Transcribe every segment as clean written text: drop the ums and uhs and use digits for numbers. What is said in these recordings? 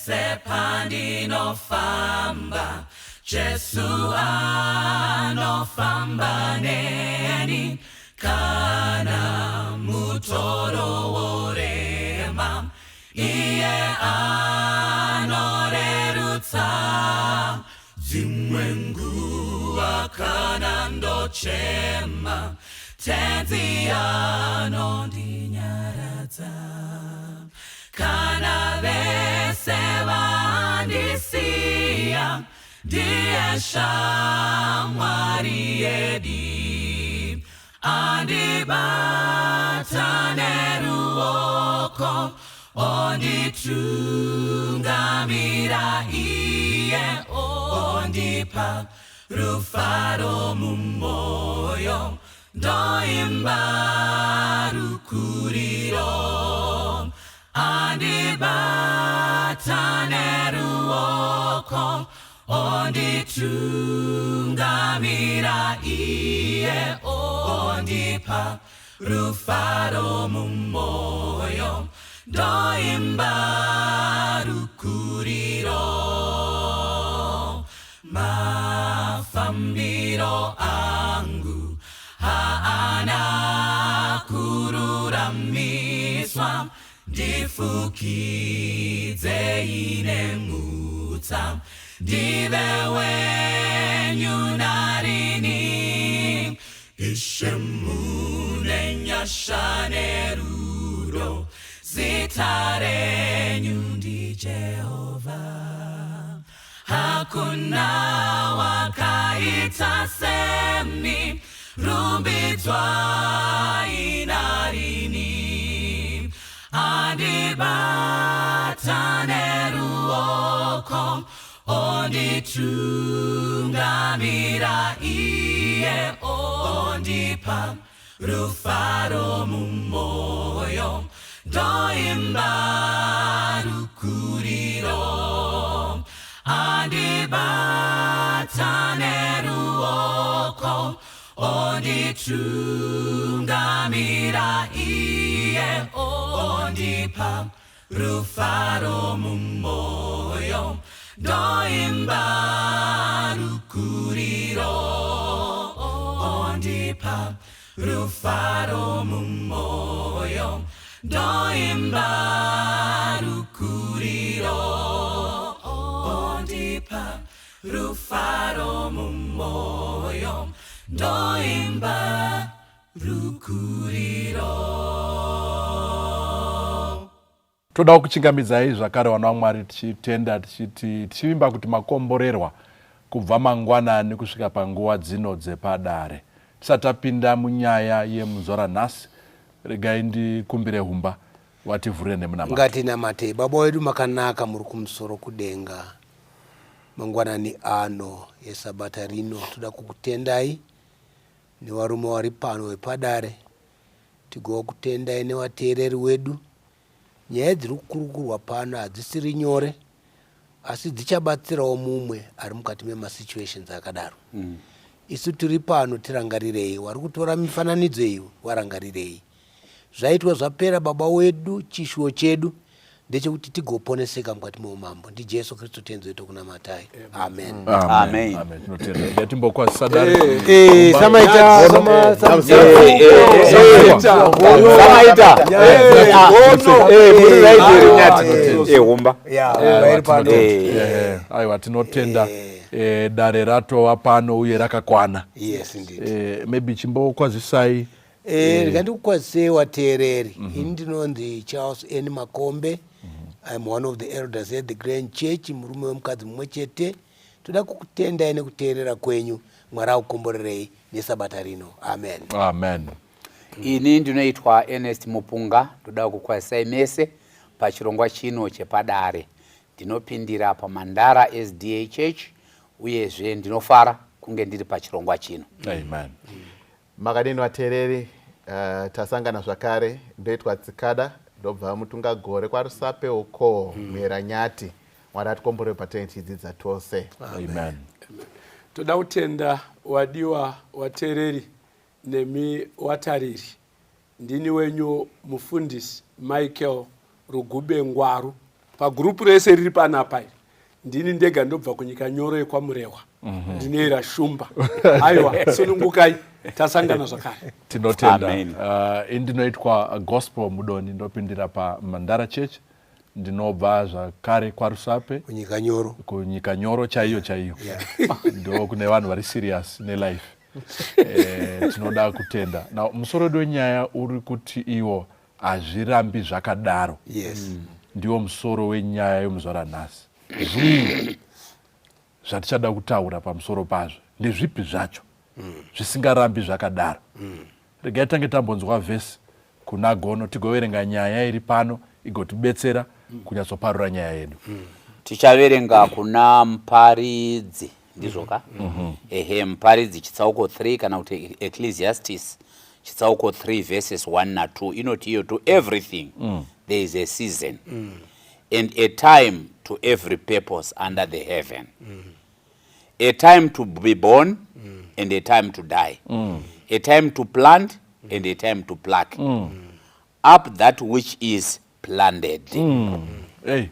Pese pandinofamba, Jesu anofamba neni. Kana mutoro worema, iye anorerutsa. Dzimwe nguva kana ndochema, Tenzi anondinyaradza. Kana vese vandisiya, ndiye shamwari yedi. Andibata neruoko, onditungamira iye, ondipa rufaro mumoyo, ndoimba rukuriro. Andibata neruoko, onditungamira iye, ondipa rufaro mumoyo, ndoimba rukuriro. Mafambiro angu haana kururamiswa, ndifukidzei nemutsa, ndive wenyu narini. Ishe, mune nyasha nerudo, zita renyu ndiJehovha. Hakuna wakaita semi, rumbidzwai narini. Andibata neruoko, onditungamira iye, ondipa rufaro mumoyo, ndoimba rukuriro. Andibata neruoko, onditungamira iye, ondipa rufaro mumoyo, ndoimba rukuriro. Ondipa rufaro mumoyo, ndoimba rukuriro. Ondipa rufaro mumoyo, ndoimba rukuriro. Toda kukuchingamidzai zvakare, vana vaMwari, tichitenda, tichiti tichivimba kuti makomborerwa kubva mangwanani kusvika panguva dzino dzepadare. Tisati tapinda munyaya yemunzwa ranhasi, regai ndikumbire Humba wativhurire nemunamato. Ngatinamatei. Baba wedu makanaka, muri kumusoro kudenga, mangwanani ano esabata rino toda kukutendai nevarume vari pano vepadare, tigokutendai nevateereri wedu. Nyaya dziri kukurukurwa pano hadzisiri nyore, asi dzichabatsirawo mumwe ari mukati memasituations akadaro. Isu tiri pano, tirangarirei. Wari kutora mifananidzo iyi, warangarirei. Zvaitwa zvapera, Baba wedu, chishuwo chedu ndechekuti tigoponeseka mukati meumambo. NdiJesu Kristu Tenzi wedu tokunamatai, amen. Amen. Amen. Tinotenda. Regai timbokwazisa dare. Samaita. Samaita. Muri right here, Nyati? Humba. Iri pano. Aiwa, tinotenda. Dare ratova pano uye rakakwana. Yes, indeed. Maybe chimbokwazisai. Rega ndikukwazisei, wateereri. Ini ndinonzi Charles N Makombe. I'm one of the elders at the Grand Church, murume wemukadzi mumwe chete. Toda kukutendai nekuteerera kwenyu. Mwari akukomborerei nesabata rino, amen. Amen. Ini ndinoitwa Ernest Mupunga. Ndoda kukwazisai mese pachirongwa chino chepadare. Ndinopindira paMandara SDA Church, uyezve ndinofara kunge ndiri pachirongwa chino. Amen. Makadini, vateereri? Tasangana zvakare. Ndoitwa Tsikada, ndobva Mutungagore kwaRusape uko, Mheranyati. Mwari atikomborere patinenge tichidzidza tose. Amen. Toda kutenda wadiwa wateereri nemi watariri. Ndini wenyu mufundisi Michael Rugube Ngwaru. Pagurupu rese riri panapa iri ndini ndega ndobva kunyika nyoro yekwaMurehwa. Ndinoera Shumba. Aiwa, sunungukai, tasangana zvakare. Tinotenda. Amen. Ini ndinoitwa Gospel Mudoni, ndopindira paMandara Church, ndinobva zvakare kwaRusape. Kunyika nyoro. Kunyika nyoro chaiyo chaiyo. Ndo kune vanhu vari serious nelife. Tinoda kutenda. Now, musoro wedu wenyaya uri kuti iwo hazvirambi zvakadaro. Yes. Ndiwo musoro wenyaya yomuzuva ranhasi. Zvii zvatichada kutaura pamusoro pazvo? Ndezvipi zvacho zvisingarambi zvakadaro? Regai tange tambonzwa vhesi kuna Gono, tigoverenga nyaya iri pano igotibetsera kunyatsoparura nyaya yedu. Tichaverenga kuna Muparidzi, ndizvo ka? Ehe, Muparidzi chitsauko 3 kana kuti Ecclesiastes chitsauko 3 verses 1 na 2 inoti iyo, to everything there is a season and a time to every purpose under the heaven. A time to be born and a time to die. A time to plant and a time to pluck up that which is planted. Hey,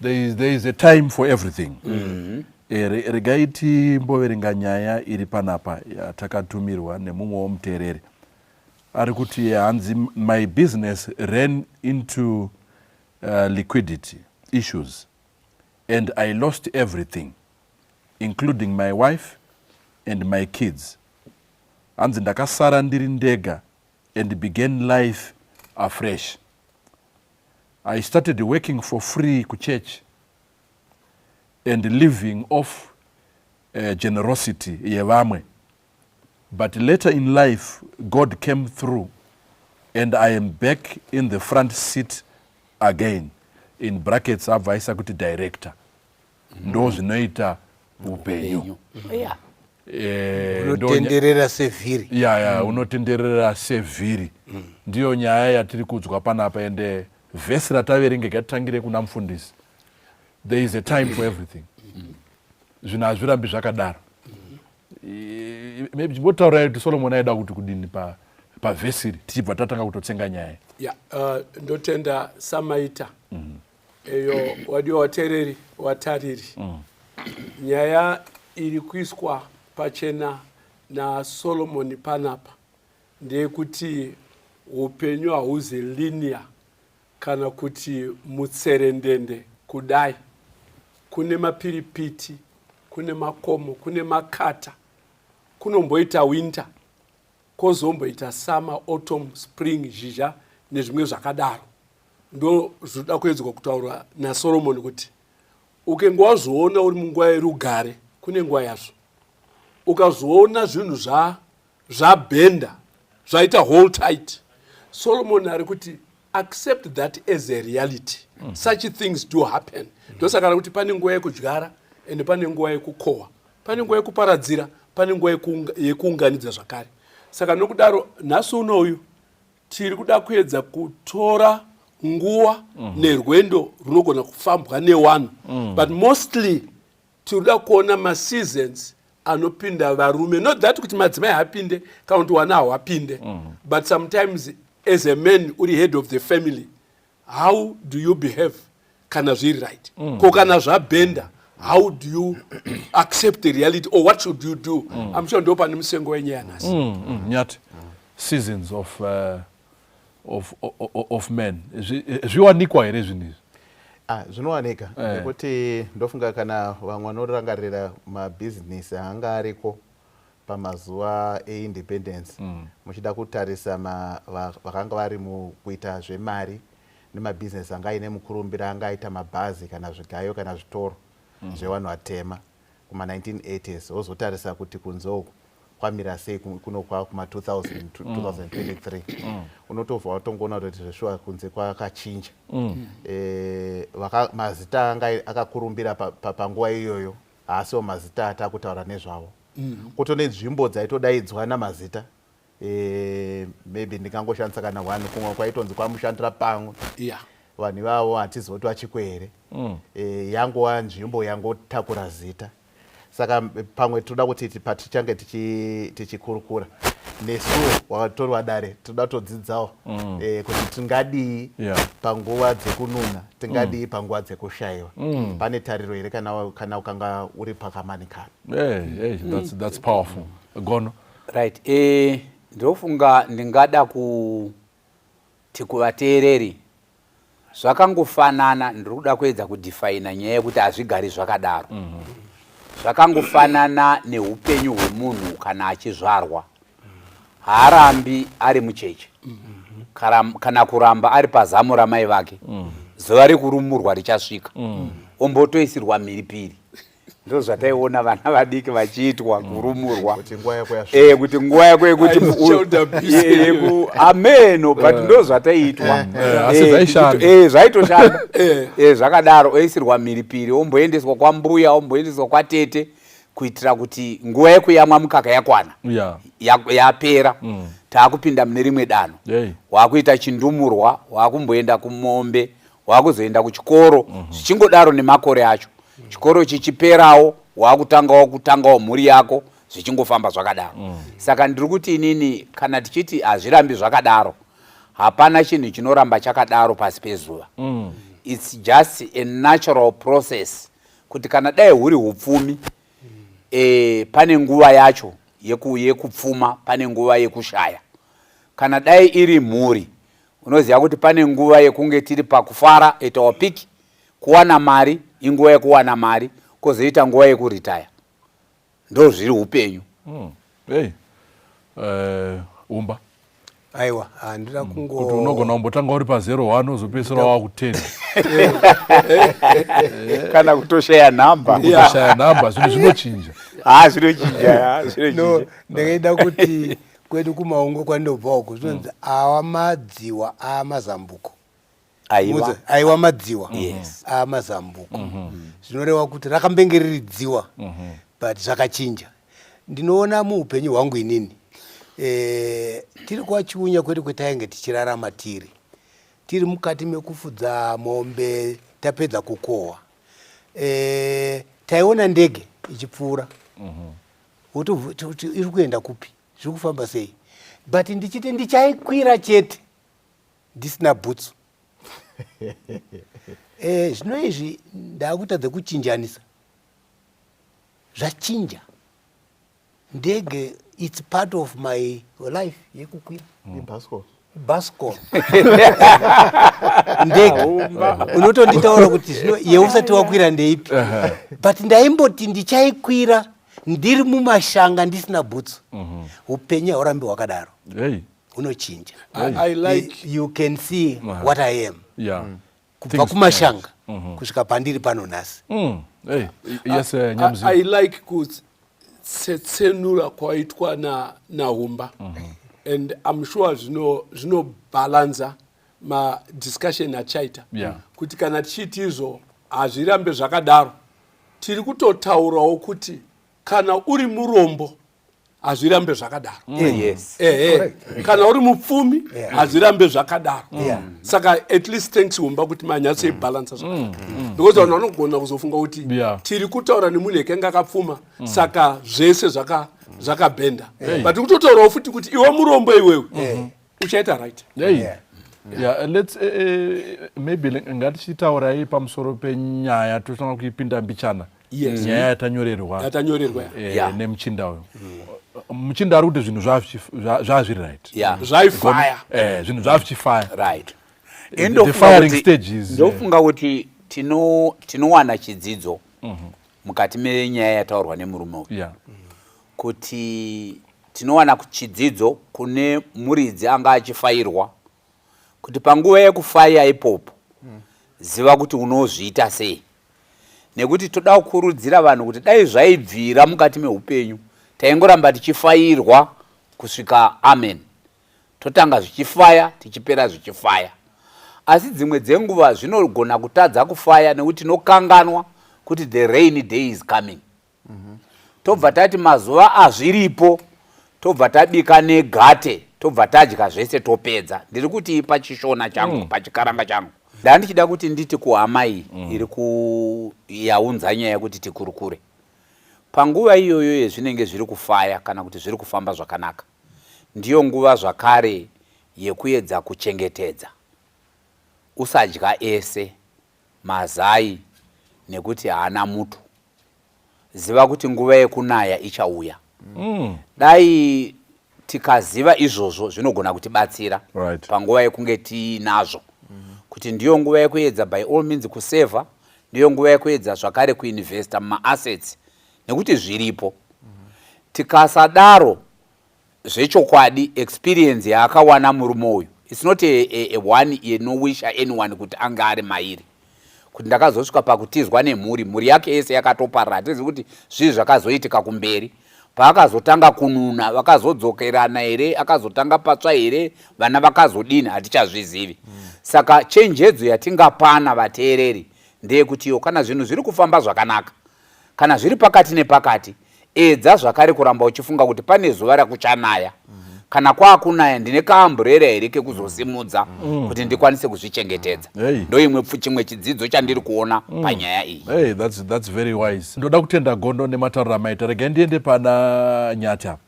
there is a time for everything. Regai timboverenga nyaya iri panapa yatakatumirwa nemumwe womuteereri. Ari kuti hanzi, my business ran into liquidity issues and I lost everything, including my wife and my kids. Hanzi ndakasara ndiri ndega and began life afresh. I started working for free kuchurch and living off generosity yevamwe. But later in life, God came through and I am back in the front seat again. In brackets abva aisa kuti director. Ndo zvinoita upenyu. Unotenderera sevhiri. Ya, unotenderera sevhiri. Ndiyo nyaya yatiri kudzwa panapa, ende vhesi rataverenga ngatitangire kuna mufundisi. There is a time for everything. Zvinhu hazvirambi zvakadaro. Maybe chimbotaurai kuti Solomon aida kuti kudini pavhesi iri, tichibva tatanga kutotsenga nyaya. Ya, ndotenda samaita eyo. Wadiwa wateereri, watariri, nyaya iri kuiswa pachena naSolomoni panapa ndeyekuti upenyu hauzi linear kana kuti mutserendende kudai. Kune mapiripiti, kune makomo, kune makata, kunomboita winter, kwozomboita summer, autumn, spring, zhizha nezvimwe zvakadaro. Ndo zvinoda kuedzwa kutaurwa naSolomoni kuti ukenge wazviona uri munguva yerugare, kune nguva yazvo. Ukazviona zvinhu zvabhenda, zvaita hold tight, Solomon ari kuti accept that as a reality. Such things do happen. Ndosaka ari kuti pane nguva yekudyara ende pane nguva yekukohwa, pane nguva yekuparadzira, pane nguva yekuunganidza zvakare. Saka nokudaro nhasi unoyu tiri kuda kuedza kutora nguva nerwendo runogona kufambwa newanhu, but mostly tiri kuda kuona maseasons anopinda varume. Not that kuti madzimai haapinde kana kuti wana hawapinde, but sometimes as a man uri head of the family, how do you behave kana zviri right? Ko kana zvabhenda, how do you accept the reality or what should you do? I'm sure ndo pane musengo wenyaya nhasi. Nyati, seasons of men, zviwanikwa here zvinhu izvi? Ah, zvinowanika nekuti ndofunga kana vamwe vanorangarira mabhizinesi anga ariko pamazuva eindependence, muchida kutarisa vakanga vari mukuita zvemari nemabhizinesi anga aine mukurumbira, anga aita mabhazi kana zvigayo kana zvitoro zvevanhu vatema kuma-1980s, wozotarisa kuti kunze uku kwamira sei kuno kuma-2000 2023, unotobva watongoona kuti zveshuwa kunze kwakachinja. Mazita anga akakurumbira panguva iyoyo haasiwo mazita atakutaura nezvavo. Kutone nzvimbo dzaitodaidzwa namazita. Maybe ndingangoshandisa kana one, kumwe kwaitonzi kwamushandira pamwe. Vanhu ivavo hatizivi kuti vachiko here. Yangova nzvimbo yangotakura zita. Saka pamwe toda kuti patichange tichikurukura. Nesuwo wakatorwa dare tinoda kutodzidzawo mm. eh, kuti tingadii yeah. panguva dzekununa tingadii mm. panguva dzekushaiwa mm. pane tariro here kana, kana ukanga uri pakamanikana hey, hey, that's, mm. that's powerful gono right eh, ndofunga ndingada kuti kuvateereri Zvakangofanana, ndiri kuda kuedza kudefina nyaya yekuti hazvigari zvakadaro. Mm -hmm. Zvakangofanana neupenyu hwemunhu kana achizvarwa. Haarambi ari mucheche. Mm -hmm. Kana kuramba ari pazamu ramai vake. Mm -hmm. Zuva rekurumurwa richasvika. Mm -hmm. Ombotoisirwa mhiripiri. Ndozvataiona vana vadiki vachiitwa kurumurwa kuti nguva yako yasvika eh, kuti nguva yako yekuti ameno but eh. ndo zvataiitwa eh, eh, zvaitoshanda zvakadaro oisirwa mhiripiri omboendeswa kwambuya omboendeswa kwatete kuitira kuti nguva yekuyamwa mukaka yakwana yapera mm. taakupinda mune rimwe danho wakuita chindumurwa wakumboenda kumombe wakuzoenda kuchikoro mhm. zvichingodaro nemakore acho chikoro chichiperawo wakutangawo kutangawo mhuri yako zvichingofamba zvakadaro mm. Saka ndiri kuti inini kana tichiti hazvirambi zvakadaro hapana chinhu chinoramba chakadaro pasi pezuva mm. Its just a natural process kuti kana dai huri upfumi mm. E, pane nguva yacho yekupfuma pane nguva yekushaya kana dai iri mhuri Unoziva kuti pane nguva yekunge tiri pakufara at our peak, kuwana mari, inguva yekuwana mari, kozoita nguva yekuretire. Ndozviri upenyu. Mm. Hey. Uh, umba aiwa handina mm. kungo kuti unogona kumbotanga uri pa 01 wozopedzisira wava ku 10 kana kutoshaya nhamba kutoshaya nhamba zvinhu zvinochinja ah zvinochinja zvinochinja no ndakaida kuti Kwedu kumaungo kwandobva uko zvinonzi mm. awa madziwa amazambuko aiwa aiwa madziwa yes. amazambuko mm -hmm. zvinoreva kuti rakambenge riri dziwa mm -hmm. but zvakachinja ndinoona muupenyu hwangu inini e, tiri kwachiunya kwedu kwetainge tichirarama tiri tiri mukati mekufudza mombe tapedza kukohwa e, taiona ndege ichipfuura mm -hmm. wototi iri kuenda kupi zviri kufamba sei but ndichiti ndichaikwira chete ndisina bhutsu eh, zvino izvi ndakutadza kuchinjanisa zvachinja ndege its part of my life yekukwira mm. Basco ndege unotonditaura kuti zvino yeusati wakwira ndeipi but ndaimboti ndichaikwira ndiri mumashanga ndisina bhutsu mhm. upenyu haurambi hwakadaro hunochinja like... you can see uh -huh. what i am yeah. mm. kubva kumashanga mm -hmm. kusvika pandiri pano nhasi mm. hey. yes, uh, I, I like kutsetsenura kwaitwa nahumba na mm -hmm. and I'm sure zvinobhalanza zvino madiscussion achaita yeah. kuti kana tichiiti izvo hazvirambe zvakadaro tiri kutotaurawo kuti kana uri murombo hazvirambe zvakadaro mm. eh, yes. eh, eh. kana uri mupfumi hazvirambe zvakadaro yeah. saka at least thanks humba kuti manyatsoibhalansa mm. zvakanaka mm. because vanhu vanogona kuzofunga kuti yeah. tiri kutaura nemunhu ekenge akapfuma mm. saka zvese zvakabhenda zvaka yeah. but kutotaurawo futi kuti iwe murombo iwewe mm -hmm. uchaita right yeah. Yeah. Yeah, let's uh, maybe ngatichitaurai pamusoro penyaya totanga kuipinda mbichana yes. nyaya yatanyorerwa yatanyorerwa eh, yeah. nemuchinda uyu mm. muchinda ari kuti zvinhu zvazviri right yeah. zvaifaya eh, zvinhu zvazvichifaya right the firing stages ndofunga kuti tinowana chidzidzo mm -hmm. mukati menyaya yataurwa nemurume uyu yeah. kuti tinowana chidzidzo kune muridzi anga achifairwa kuti panguva yekufaya ipopo mm. ziva kuti unozviita sei nekuti toda kukurudzira vanhu kuti dai zvaibvira mukati meupenyu taingoramba tichifairwa kusvika amen totanga zvichifaya tichipera zvichifaya asi dzimwe dzenguva zvinogona kutadza kufaya nekuti tinokanganwa kuti the rainy day is coming mm -hmm. tobva tati mazuva azviripo tobva tabika negate tobva tadya zvese topedza ndiri kuti pachishona changu mm. pachikaranga changu ndandichida kuti nditi kuhama iyi mm. iri kuyaunza nyaya yekuti tikurukure panguva iyoyo yezvinenge zviri kufaya kana kuti zviri kufamba zvakanaka. Ndiyo nguva zvakare yekuedza kuchengetedza. Usadya ese mazai nekuti haana muto. Ziva kuti nguva yekunaya ichauya. Dai tikaziva izvozvo zvinogona kutibatsira panguva yekunge tiinazvo. Kuti ndiyo nguva yekuedza by all means kusevha, ndiyo nguva yekuedza zvakare kuinvesta mumaassets nekuti zviripo. Tikasadaro zvechokwadi experience yaakawana murume uyu it's not a one inowisha anyone kuti ange ari mairi, kuti ndakazosvika pakutizwa nemhuri, mhuri yake yese yakatoparara. Hatizivi kuti zvii zvakazoitika kumberi paakazotanga kununa, vakazodzokerana here, akazotanga patsva here, vana vakazodini, hatichazvizivi. Saka chenjedzo yatingapana vateereri ndeyekuti iyo kana zvinhu zviri kufamba zvakanaka, kana zviri pakati nepakati, edza zvakare kuramba uchifunga kuti pane zuva rakuchanaya. Kana kwakunaya, ndine kaamburera here kekuzosimudza kuti ndikwanise kuzvichengetedza? Ndoimwe chimwe chidzidzo chandiri kuona panyaya iyi. Hey, that's very wise. Ndoda kutenda Gondo nematauriro amaita. Regai ndiende pana Nyati apa.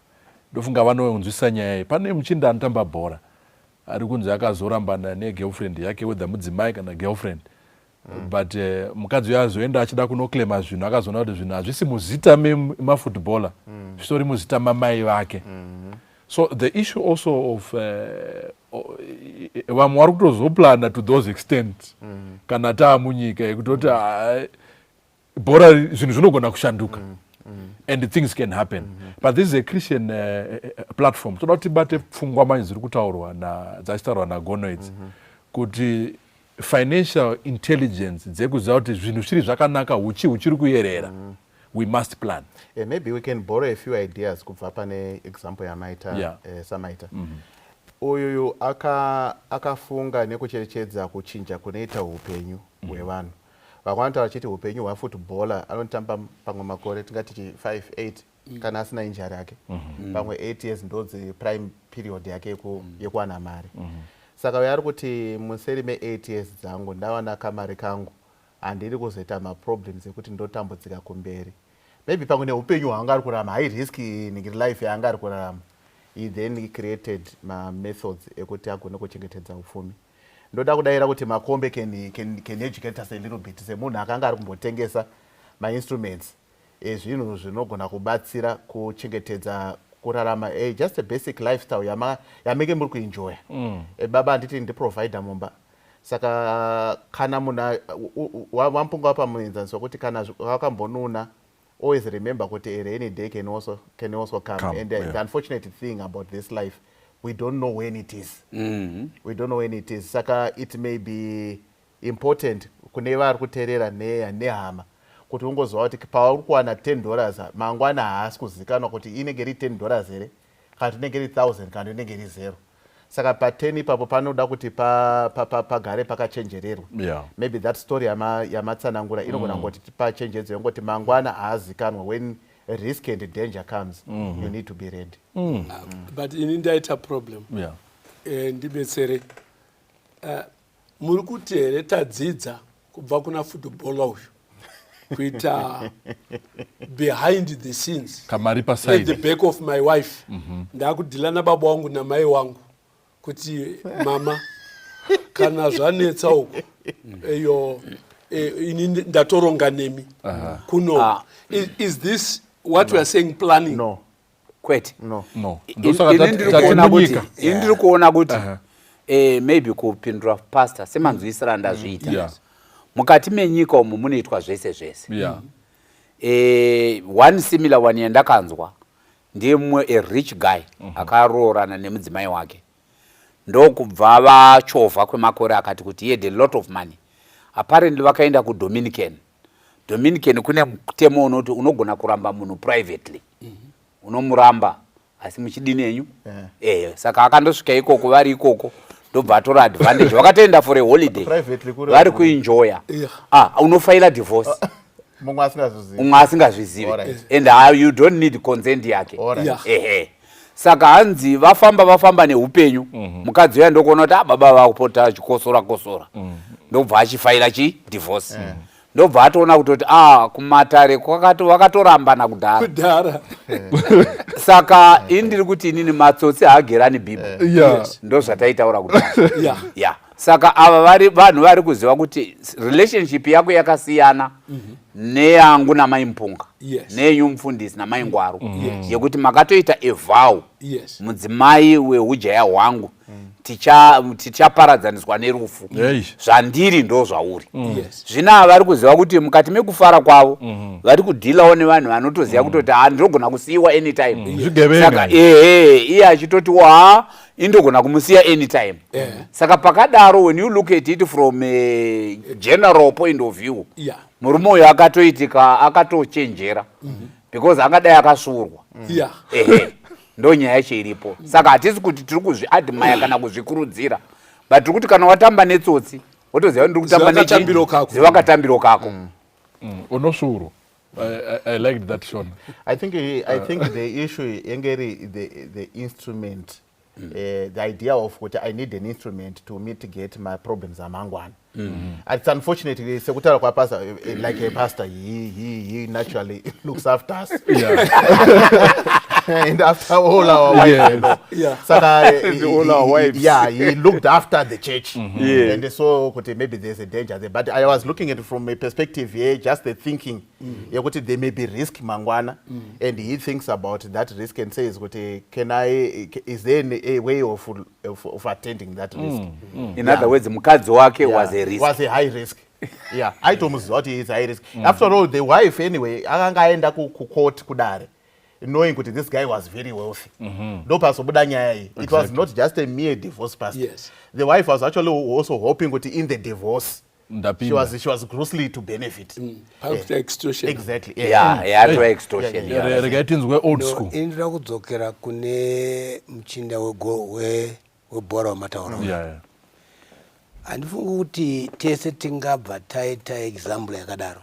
Ndofunga vanonzwisisa nyaya iyi. Pane muchinda anotamba bhora ari kunzi akazorambana negirlfriend yake, whether mudzimai kana girlfriend. But mukadzi uyo azoenda achida kunoclaima zvinhu, akazoona kuti zvinhu hazvisi muzita memafootballer, zvitori muzita mamai vake. So the issue also of vamwe vari kutozoplana to those extent kana taa munyika yekutoti bhora zvinhu zvinogona kushanduka and things can happen. But this is a Christian platform. Toda kuti tibate pfungwa manje dziri kutaurwa dzachitaurwa naGono idzi, kuti financial intelligence dzekuziva kuti zvinhu zviri zvakanaka, huchi huchiri kuyerera, we must plan. Maybe we can borrow a few ideas kubva pane example yamaita. Samaita uyuyu akafunga nekucherechedza kuchinja kunoita upenyu hwevanhu. Vamwe vanotaura vachiti upenyu hwafootballer, anotamba pamwe makore tingati 5 8 kana asina injury yake, pamwe 8 years ndodzi prime period yake yekuwana mari. Saka uyo ari kuti museri me8 years dzangu ndawana kamari kangu, handiri kuzoita maproblems ekuti ndotambudzika kumberi. Maybe pamwe neupenyu hwaanga ari kurarama, high risk ningiri life yaanga ari kurarama, he then created mamethods ekuti agone kuchengetedza upfumi. Ndoda kudayira kuti Makombe can educate us a little bit semunhu akanga ari kumbotengesa mainstruments ezvinhu zvinogona kubatsira kuchengetedza kurarama, just a basic lifestyle yamenge muri kuenjoya. Baba, handiti ndiprovider mumba, saka kana munhu waMupunga wapa muenzaniso wekuti kana wakambonuna, always remember kuti a rainy day can also come. And the unfortunate thing about this life, we don't know when it is. We don't know when it is. Saka it may be important kune vari kuteerera nehama kuti ungoziva kuti pauri kuwana $10 mangwana haasi kuzikanwa kuti inenge iri $10 here, kana kuti inenge iri 1000, kana kuti inenge iri zero. Saka pa10 ipapo panoda kuti pagare pakachenjererwa. Maybe that story yamatsanangura inogona kungoti pachenjedzo yongoti mangwana haazikanwa. When risk and danger comes, you need to be ready. But ini ndaita problem. Ndibetsere. Muri kuti here tadzidza kubva kuna footballer uyu kuita behind the scenes, kamari at the paside back of my wife, ndakudeala nababa wangu namai wangu kuti mama, kana zvanetsa uku iyo, ini ndatoronga nemi kuno? Is this what we are saying, planning? No. Kwete. No. No. Ndosaka Ini ndiri tati kuona kuti munyika. Ini ndiri kuona kuti maybe kupindura pastor semanzwisiro andazviita, mukati menyika umu munoitwa zvese zvese. One similar one yandakanzwa ndiye mumwe a rich guy akaroorana nemudzimai wake, ndokubva vachovha kwemakore akati kuti. He had a lot of money. Apparently vakaenda kuDominican. Dominican kune mutemo unoti unogona kuramba munhu privately, unomuramba asi muchidini enyu. Saka akandosvika ikoko, vari ikoko ndobva atora advantage, vakatoenda for a holiday. Privately kuri Vari kuenjoya. Ah, unofaila divorce. Mumwe asingazvizivi. Umwe asingazvizivi. And you don't need consent yake. Ehe, saka hanzi vafamba vafamba neupenyu, mukadzi uya ndokuona kuti ah, baba vakupota achikosora kosora, ndobva achifaila chi divorce. Ndobva atoona kutoti a kumatare vakatorambana kudhara. Kudhara. Saka ini ndiri kuti inini matsotsi haagerani bhibho. Ndo zvataitaura kudhara. Yeah. Saka ava vari vanhu vari kuziva kuti relationship yako yakasiyana neyangu namai Mupunga, neyenyu mufundisi namai Ngwaru, yekuti makatoita a vow, mudzimai weujaya hwangu, tichaparadzaniswa nerufu. Zvandiri ndo zvauri. Zvino ava vari kuziva kuti mukati mekufara kwavo vari kudhilawo nevanhu vanotoziva kutoti ha, ndinogona kusiyiwa anytime. Zvigevenga. Saka ehe, iye achitoti wa indogona kumusiya anytime. Saka pakadaro, when you look at it from a general point of view, murume uyu akatoitika akatochenjera, because angadai akasvuurwa. Ehe, ndo nyaya yacho iripo. Saka hatisi kuti tiri kuzviadmire kana kuzvikurudzira, but tiri kuti kana watamba netsotsi, wotoziva kuti ndiri kutamba. Ziva katambiro kako. Ziva katambiro kako. Unosvuurwa. I liked that, Shona. I think the issue yenge iri the instrument, the idea of kuti I need an instrument to mitigate my problems amangwana. It's unfortunately, sekutaura kwapastor, like a pastor, he naturally looks after us and after all our wives. Saka All our wives. Yeah, he looked after the church. And so kuti maybe there's a danger there. But I was looking at it from a perspective here, just the thinking yekuti there may be risk mangwana, and he thinks about that risk and says kuti can I is there a way of attending that risk? In other words, mukadzi wake was a risk. Was a high risk, yeah. Aitomuziva kuti is high risk. After all, the wife anyway akanga aenda kucourt, kudare, knowing kuti this guy was very wealthy. Ndopazobuda nyaya iyi. It was not just a mere divorce, pastor. The wife was actually also hoping kuti in the divorce Ndapinda. she was grossly to benefit. Pakuita extortion. Exactly. Yeah, yatova extortion. Regai tinzwe old No, school. Ini ndoda kudzokera kune muchinda webhora wamataura. Handifungi kuti tese tingabva taita example yakadaro,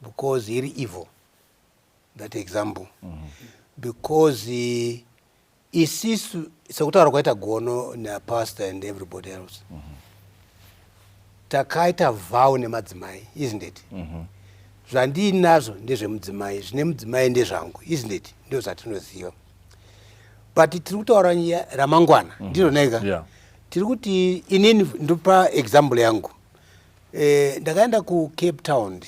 because iri evil, that example, because isisu, sekutaura kwaita Gono napastor and everybody else, takaita vow nemadzimai, isn't it? Zvandiinazvo ndezvemudzimai, zvine mudzimai ndezvangu, isn't it? Ndo zvatinoziva, but tiri kutaura nyaya ramangwana, ndizvo ika? Tiri kuti inini ndopa example yangu. Ndakaenda kuCape Town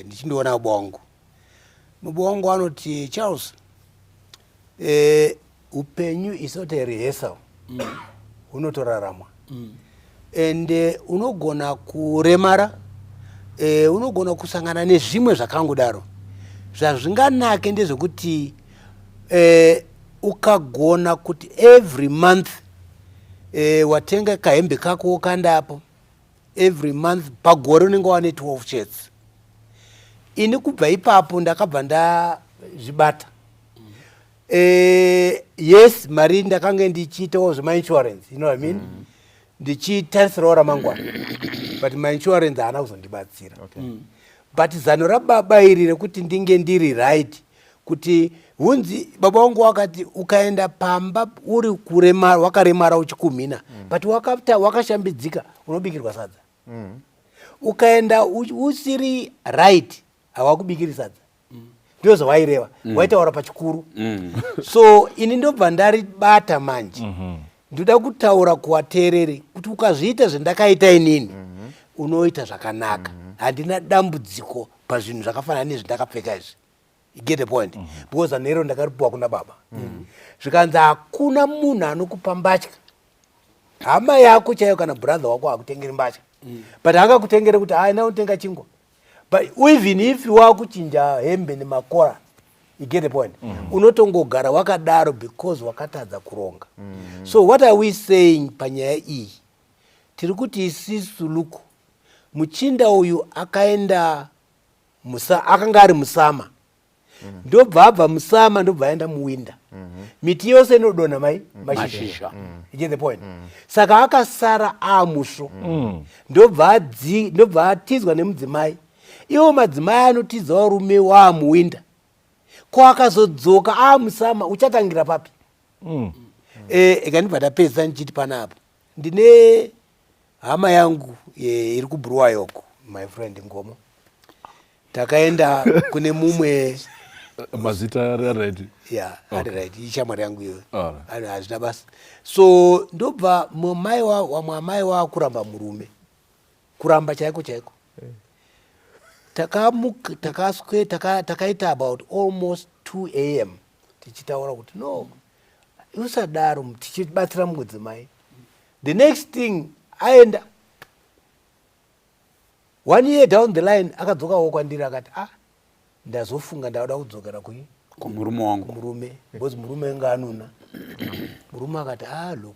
ndichindoona baba wangu. Baba wangu anoti, "Charles, upenyu is not a rehearsal, hunotoraramwa and unogona kuremara, unogona kusangana nezvimwe zvakangodaro. Zvazvinganake ndezvekuti ukagona kuti every month watenga kahembe kako wokandapo every month, pagore unenge wane 12 shirts." Ini kubva ipapo ndakabva ndazvibata. Yes, mari ndakange ndichiitawo zvemainsurance, you know what I mean, ndichitarisirawo ramangwana, but mainsurance haana kuzondibatsira. But zano rababa iri rekuti ndinge ndiri right, kuti hunzi baba vangu wakati ukaenda pamba uri kuremara, wakaremara, uchikumhina, but wakashambidzika, unobikirwa sadza. Ukaenda usiri right, hawakubikiri sadza. Ndio zvawaireva, waitaura pachikuru. So ini ndobva ndaribata. Manje ndoda kutaura kuvateereri kuti ukazviita zvendakaita inini, unoita zvakanaka. Handina dambudziko pazvinhu zvakafanana nezvindakapfeka izvi. You get the point? Because zano ndakaripiwa kuna baba, zvikanzi hakuna munhu anokupa mbatya, hama yako chaiyo kana brother wako hakutengeri mbatya, but angakutengere kuti hai, nautenga chingwa. But even if wakuchinja hembe nemakora, you get the point, unotongogara wakadaro because wakatadza kuronga. So what are we saying panyaya iyi? Tiri kuti isisu, look, muchinda uyu akaenda musa, akanga ari musummer, ndobva abva musummer, ndobva aenda muwinter. Miti yose inodonha mai mashizha. Mashizha. You get the point? Saka akasara amusvo, ndobva atizwa nemudzimai. Iwo madzimai anotiza varume waamuwinter, ko akazodzoka aamusummer, uchatangira papi? Ikandibva ndapedzisa ndichiti panapa ndine hama yangu iri kuBulawayo uko, my friend Ngomo. Takaenda kune mumwe. Mazita ari right? Ya, ari right, ishamwari yangu iyoyo. Hazvina basa. So ndobva mumai wamwe amai wakuramba murume, kuramba chaiko chaiko. Takaswe takaita about almost 2 am tichitaura kuti no, usadaro, tichibatsira mudzimai. The next thing, aenda one year down the line, akadzokawo kwandiri akati, "Ah, ndazofunga ndauda kudzokera kui Kumurume wangu. Kumurume, because murume anga anuna." Murume akati, "Ah, look,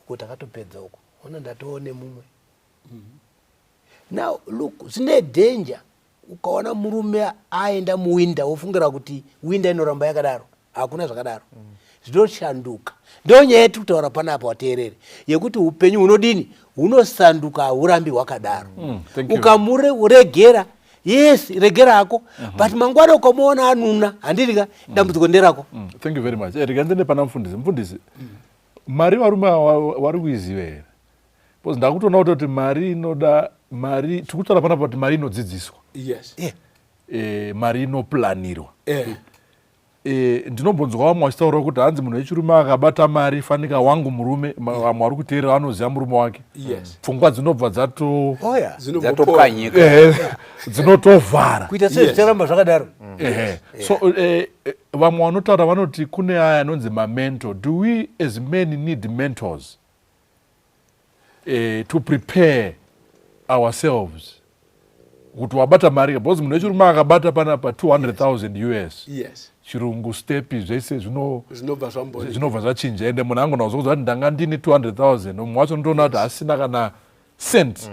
uko takatopedza uko, ona ndatoone mumwe." Now look, zvine danger. Ukaona murume aenda muwinter, wofungira kuti winter inoramba yakadaro. Hakuna zvakadaro, zvinoshanduka. Ndo nyaya yetiri kutaura panapa, wateerere, yekuti upenyu hunodini? Hunosanduka, haurambi hwakadaro. Thank you. Ukamuregera, yes, regera hako, but mangwana ukamuona anuna, handidika, dambudziko nderako. Thank you very much. Rega ndiende pana mufundisi. Mufundisi, mari varume ava vari kuiziva here? Because ndakutoona kutoti mari inoda mari, tiri kutaura panapa kuti mari inodzidziswa. Yes. Mari inoplanirwa. Eh. Ndinombonzwa vamwe vachitaura kuti hanzi munhu wechirume akabata mari, fanika wangu murume, vamwe vari kuteerera vanoziva murume wake, pfungwa dzinobva dzato Oya. Dzatopwanyika. Dzinotovhara. Kuita sezvicharamba zvakadaro. Ehe. So vamwe vanotaura vanoti kune aya anonzi mamentor. Do we as men need mentors to prepare ourselves kuti wabata mari? Because munhu wechirume akabata panapa 200,000 US, chirungu, stepi, zvese zvinobva zvambori zvinobva zvachinja. Ende munhu angona kuzokuudza kuti ndanga ndine 200,000, mumwe wacho unotoona kuti asina kana cent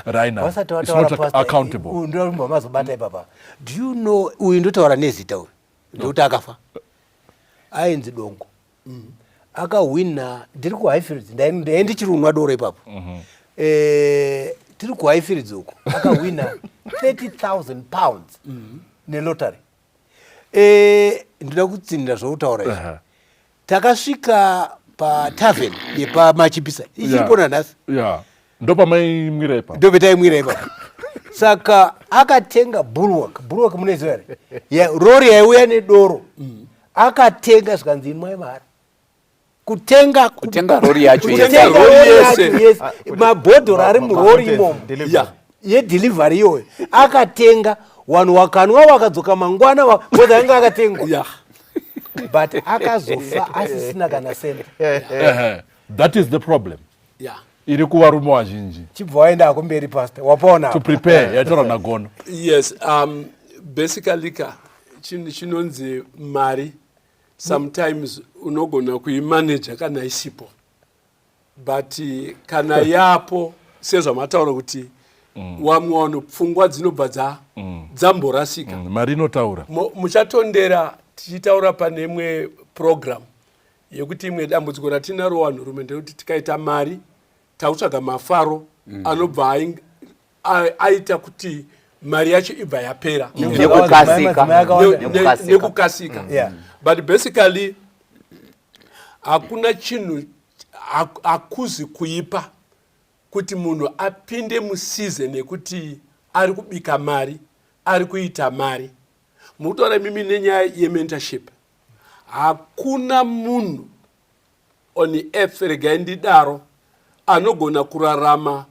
right now. Wasati It's wataura, not Pastor, accountable. Uyu ndorumba mazobata ipapa. Do you know, uyu ndotaura nezita uyu ndekuti akafa, ainzi Dongo, akahwina. Ndiri kuHighfields, ndai ndichiri kunwa doro ipapo. Tiri kuHighfields uko, akahwina £30,000 nelottery. Ndoda kutsinira zvautaura izvi. Takasvika patavern yepaMachipisa, ichiripo nanhasi. Ya, ndopamaimwira ipapo. Ndopetaimwira ipapo. Saka akatenga Bulwark. Bulwark munoiziva here? Rori yaiuya nedoro, akatenga, zvikanzi imwai mahara. Kutenga Kutenga rori yacho kutenga yese. rori Rori yacho yese. yese, mabhodhoro ari murori imomo. Delivery. Yedelivery iyoyo akatenga, vanhu wakanwa, wakadzoka mangwana, because ainge akatengwa. But akazofa asisina kana senta. Ehe. That is the problem iri kuvarume vazhinji. Chibva waenda kumberi, Pastor, wapaona. To prepare yataura naGono. Yes, basically ka, chinhu chinonzi mari, sometimes unogona kuimaneja kana isipo, but kana yapo, sezvamataura kuti wamwe vanhu pfungwa dzinobva dzamborasika. Mari inotaura. Muchatondera tichitaura pane imwe program yekuti imwe dambudziko ratinaro vanhurume ndekuti tikaita mari takutsvaga mafaro anobva aita kuti mari yacho ibva yapera. Nekukasika. Madzimai akawanda. Nekukasika. Nekukasika. But basically hakuna chinhu, hakuzi kuipa kuti munhu apinde museason yekuti ari kubika mari, ari kuita mari. Mukutaura mimi nenyaya yementorship, hakuna munhu on earth, regai ndidaro, anogona kurarama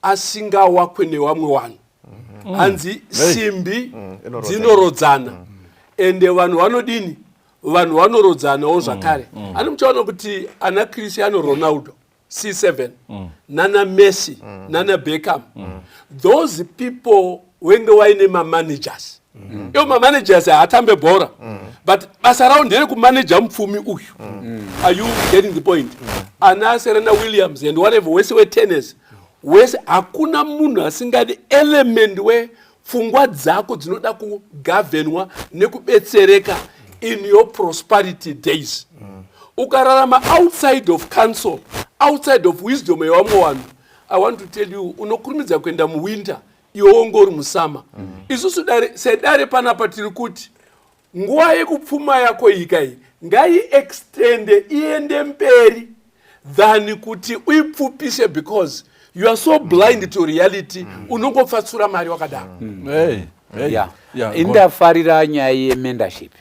asingawakwe nevamwe vanhu. Hanzi simbi inorodzana. Dzinorodzana. Ende vanhu vanodini? Vanhu vanorodzanawo zvakare. Ani muchaona kuti ana Cristiano Ronaldo, C7, nana Messi, nana Beckham, those people wenge waine mamanagers. Iwo mamanagers haatambe bhora, but basa ravo nderekumaneja mupfumi uyu. Are you getting the point? Ana Serena Williams and whatever, wese wetennis wese, hakuna munhu asingadi element wepfungwa dzako dzinoda kugovernwa nekubetsereka in your prosperity days. Ukararama outside of counsel, outside of wisdom yevamwe vanhu, I want to tell you, unokurumidza kuenda muwinter iwe wonge uri musummer. Isusu dare, sedare panapa tiri kuti nguva yekupfuma yako ika iyi ngaiextende, iende mberi than kuti uipfupise, because You are so blind to reality. Unongopfatsura mari wakadaro. Hey, hey. Yeah. Yeah, go on. Indafarira nyaya yementorship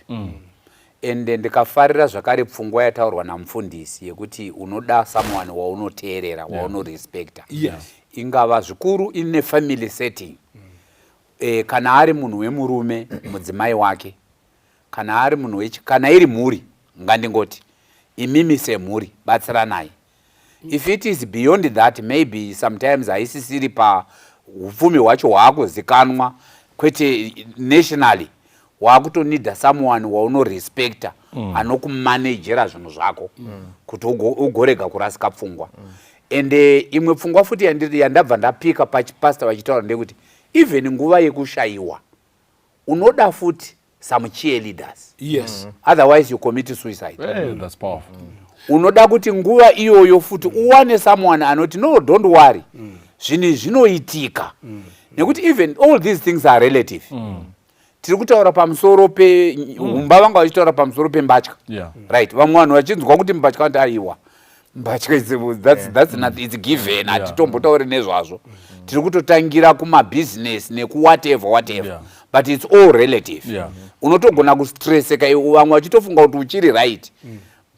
ende ndikafarira zvakare pfungwa yataurwa namufundisi yekuti unoda someone waunoteerera, waunorespecta. Ingava zvikuru ine family setting, kana ari munhu wemurume, mudzimai wake, kana ari munhu wechi, kana iri mhuri, ngandingoti imimi semhuri batsiranai. If it is beyond that, maybe sometimes haisisiri paupfumi hwacho hwaakuzikanwa kwete nationally, waakutonida someone waunorespecta anokumanejera zvinhu zvako kuti ugorega kurasika pfungwa. Ende imwe pfungwa futi yandabva ndapika pachipasta vachitaura ndeyekuti even nguva yekushayiwa unoda futi some cheerleaders. Otherwise you commit suicide. Hey, that's powerful. Unoda kuti nguva iyoyo futi uwane someone anoti, "No, don't worry, zvinhu zvinoitika," nekuti even all these things are relative. Tiri kutaura pamusoro peumba, vanga vachitaura pamusoro pembatya. Right, vamwe vanhu vachinzwa kuti mbatya vanoti, "Aiwa, mbatya that's not, it's given." Hatitombotauri nezvazvo, tiri kutotangira kumabhizinesi nekuwhatever whatever. But it's all relative. Unotogona kustresseka iwe, vamwe vachitofunga kuti uchiri right,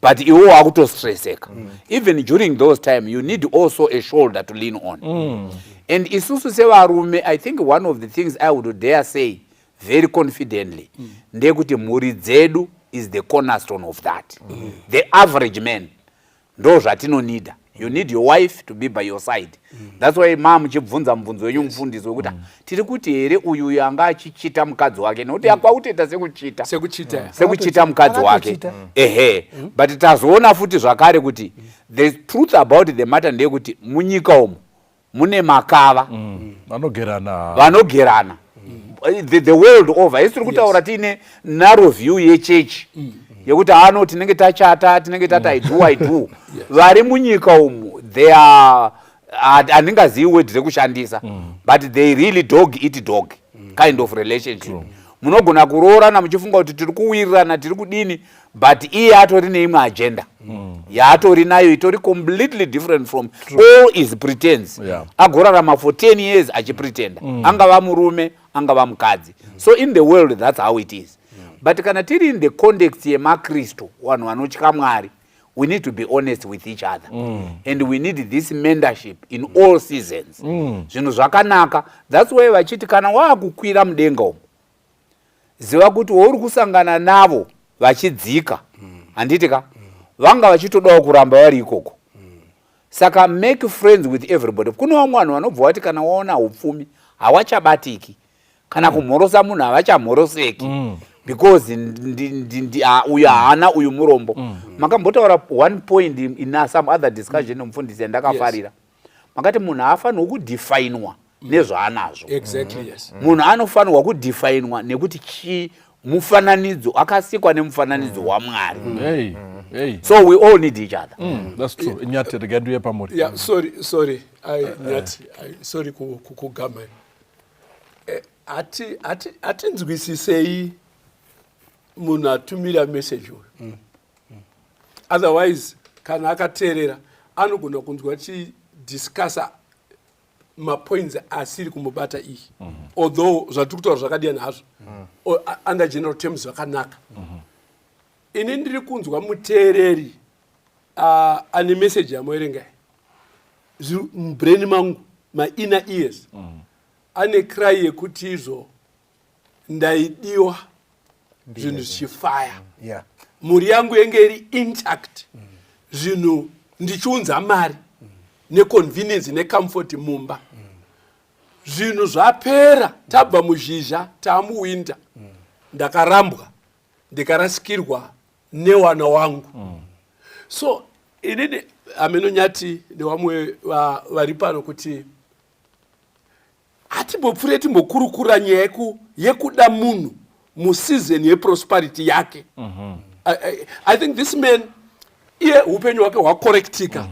but iwe wakutostreseka. Even during those time you need also a shoulder to lean on. And isusu sevarume, I think one of the things I would dare say very confidently ndeyekuti mhuri dzedu is the cornerstone of that. The average man, ndo zvatinonida. You need your wife to be by your side. That's why ma muchibvunza mubvunzo wenyu, mufundisi, wekuti tiri kuti here uyu uyu anga achichita mukadzi wake, nekuti akwakutoita sekuchita sekuchita. Sekuchita mukadzi wake. Akatochita. Ehe, but tazoona futi zvakare kuti the truth about the matter ndeyekuti munyika umu mune makava. Vanogerana. Vanogerana the world over. Isi tiri kutaura tiine narrow view yechechi yekuti ano tinenge tachata, tinenge tati "I do, I do." Vari munyika umu, they are, handingazivi word rekushandisa, but they really dog eat dog kind of relationship. Munogona kuroorana muchifunga kuti tiri kuwirirana, tiri kudini, but iye atori neimwe agenda yaatori nayo itori completely different from. All is pretense. Agorarama for 10 years achipretenda, angava murume, angava mukadzi. So in the world that's how it is. But kana tiri in the context yemakristu, vanhu vanotya Mwari, we need to be honest with each other and we need this mentorship in all seasons. Zvinhu zvakanaka, that's why vachiti kana waakukwira mudenga umu, ziva kuti wauri kusangana navo vachidzika, handiti ka, vanga vachitodawo kuramba vari ikoko. Saka make friends with everybody. Kune vamwe vanhu vanobva vati kana waona upfumi hawachabatiki, kana kumhorosa munhu havachamhoroseki because uyu haana, uyu murombo. Makambotaura one point in some other discussion, mufundisi, yandakafarira. Makati munhu haafanirwi kudhifainwa nezvaanazvo. Exactly, yes. Munhu anofanirwa kudhifainwa nekuti chii? Mufananidzo, akasikwa nemufananidzo waMwari. Hey, hey. So we all need each other. That's true. Nyati, regai ndiuye pamuri. Yeah, sorry, sorry, I, Nyati, sorry kugama. Hatinzwisisei munhu atumira message uyu. Otherwise kana akateerera anogona kunzwa tichidiscussa mapoints asiri kumubata iyi, although zvatiri kutaura zvakadiyana hazvo. Under general terms zvakanaka. Ini ndiri kunzwa muteereri ane meseji yamuerengai zviri mubrain mangu, mainner ears ane cry yekuti izvo ndaidiwa zvinhu zvichifaya, mhuri yangu yenge iri intact, zvinhu ndichiunza mari neconvenience necomfort mumba. Zvinhu zvapera, tabva muzhizha taamuwinter, ndakarambwa, ndikarasikirwa newana wangu. So inini hameno, Nyati nevamwe vari pano, kuti hatimbopfuure timbokurukura nyaya yekuda munhu museason yeprosperity yake. I think this man, iye upenyu hwake hwakorektika,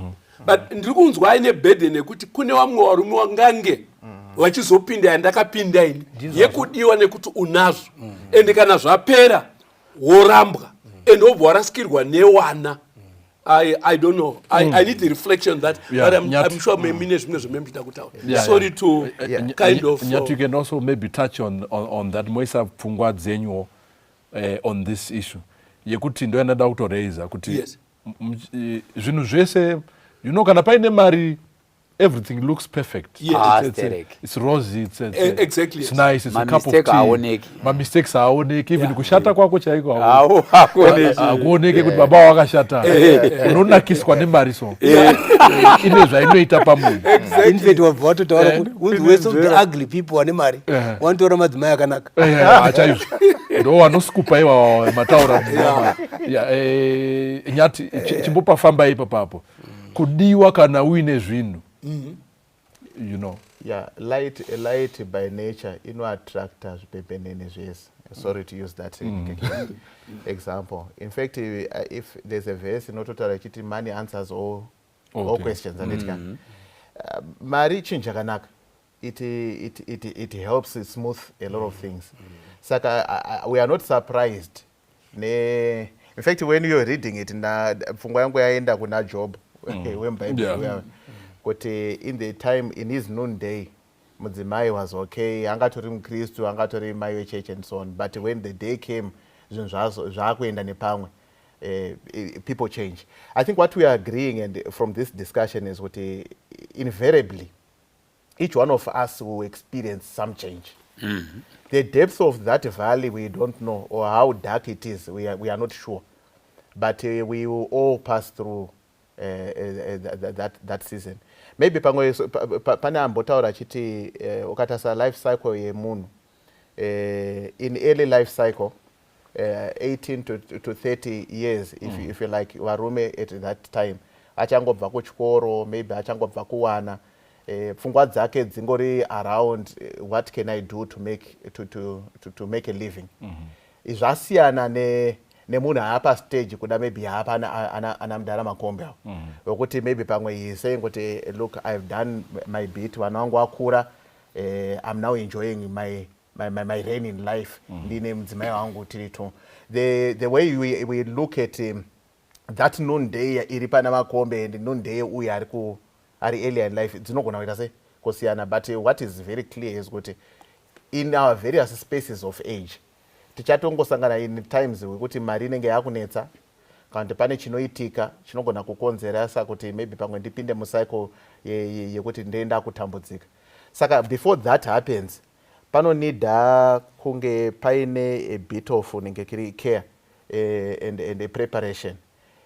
but ndiri kunzwa aine burden yekuti kune vamwe varume vangange vachizopinda yandakapinda ini, yekudiwa nekuti unazvo, ende kana zvapera worambwa, ende wobva warasikirwa newana. I don't know. I need the reflection that, but Nyati. I'm sure mine zvimwe zvememuchida kutaura. Yeah, Sorry to kind of Nyati, you can also maybe touch on that, moisa pfungwa dzenyuwo on this issue yekuti ndo yandada kutoraisa kuti zvinhu zvese, kana paine mari, everything looks perfect. Ah, sterek. It's rosy, it's it's nice, it's a cup of Mamistake tea. haaoneki. Mamistakes haaoneki, even kushata kwako chaiko Au, hakuoneki. hakuoneki kuti baba wakashata. Unonakiswa nemari, so ine zvainoita pamunhu. In fact, wabva watotaura kuti unzi worst of the ugly people vane mari wanotora madzimai akanaka. Chaizvo, ndo vanoskupa iwawa mataura. Yeah, Nyati, chimbopafamba ipapapo, kudiwa kana uine zvinhu. Yeah, light by nature inoattracta zvipembenene zvese. Sorry to use that example. In fact, if there's a verse inototaura ichiti money answers all questions, anditi ka? Mari chinhu chakanaka. It helps smooth a lot of things. Saka we are not surprised ne, in fact, when you're reading it, na pfungwa yangu yaenda kuna Job wemubhaibheri uya, kuti in the time, in his noonday, mudzimai was okay, angatori mukristu, angatori mai wechurch and so on, but when the day came, zvinhu zvaakuenda nepamwe, people change. I think what we are agreeing and from this discussion is kuti invariably each one of us will experience some change. The depth of that valley we don't know, or how dark it is we are not sure, but we will all pass through that season. Maybe pamwe pane ambotaura achiti ukatarisa life cycle yemunhu, in early life cycle, 18 to 30 years, if you like, varume at that time achangobva kuchikoro, maybe achangobva kuwana, pfungwa dzake dzingori around what can I do to make a living. Zvasiyana nemunhu haapa stage kuda maybe haapa ana mudhara Makombe avo, wekuti maybe pamwe he is saying kuti, "Look, I've done my bit, vana vangu vakura, I'm now enjoying my reign in life, ndine mudzimai wangu, tiri two." The way we look at that noonday iri pana Makombe and noonday uyo ari earlier in life dzinogona kuita sei kusiyana, but what is very clear is kuti in our various spaces of age tichatongosangana in times wekuti mari inenge yakunetsa, kana kuti pane chinoitika chinogona kukonzeresa kuti maybe pamwe ndipinde mucycle yekuti ndoenda kutambudzika. Saka before that happens, panonida kunge paine a bit of nenge kiri care and a preparation,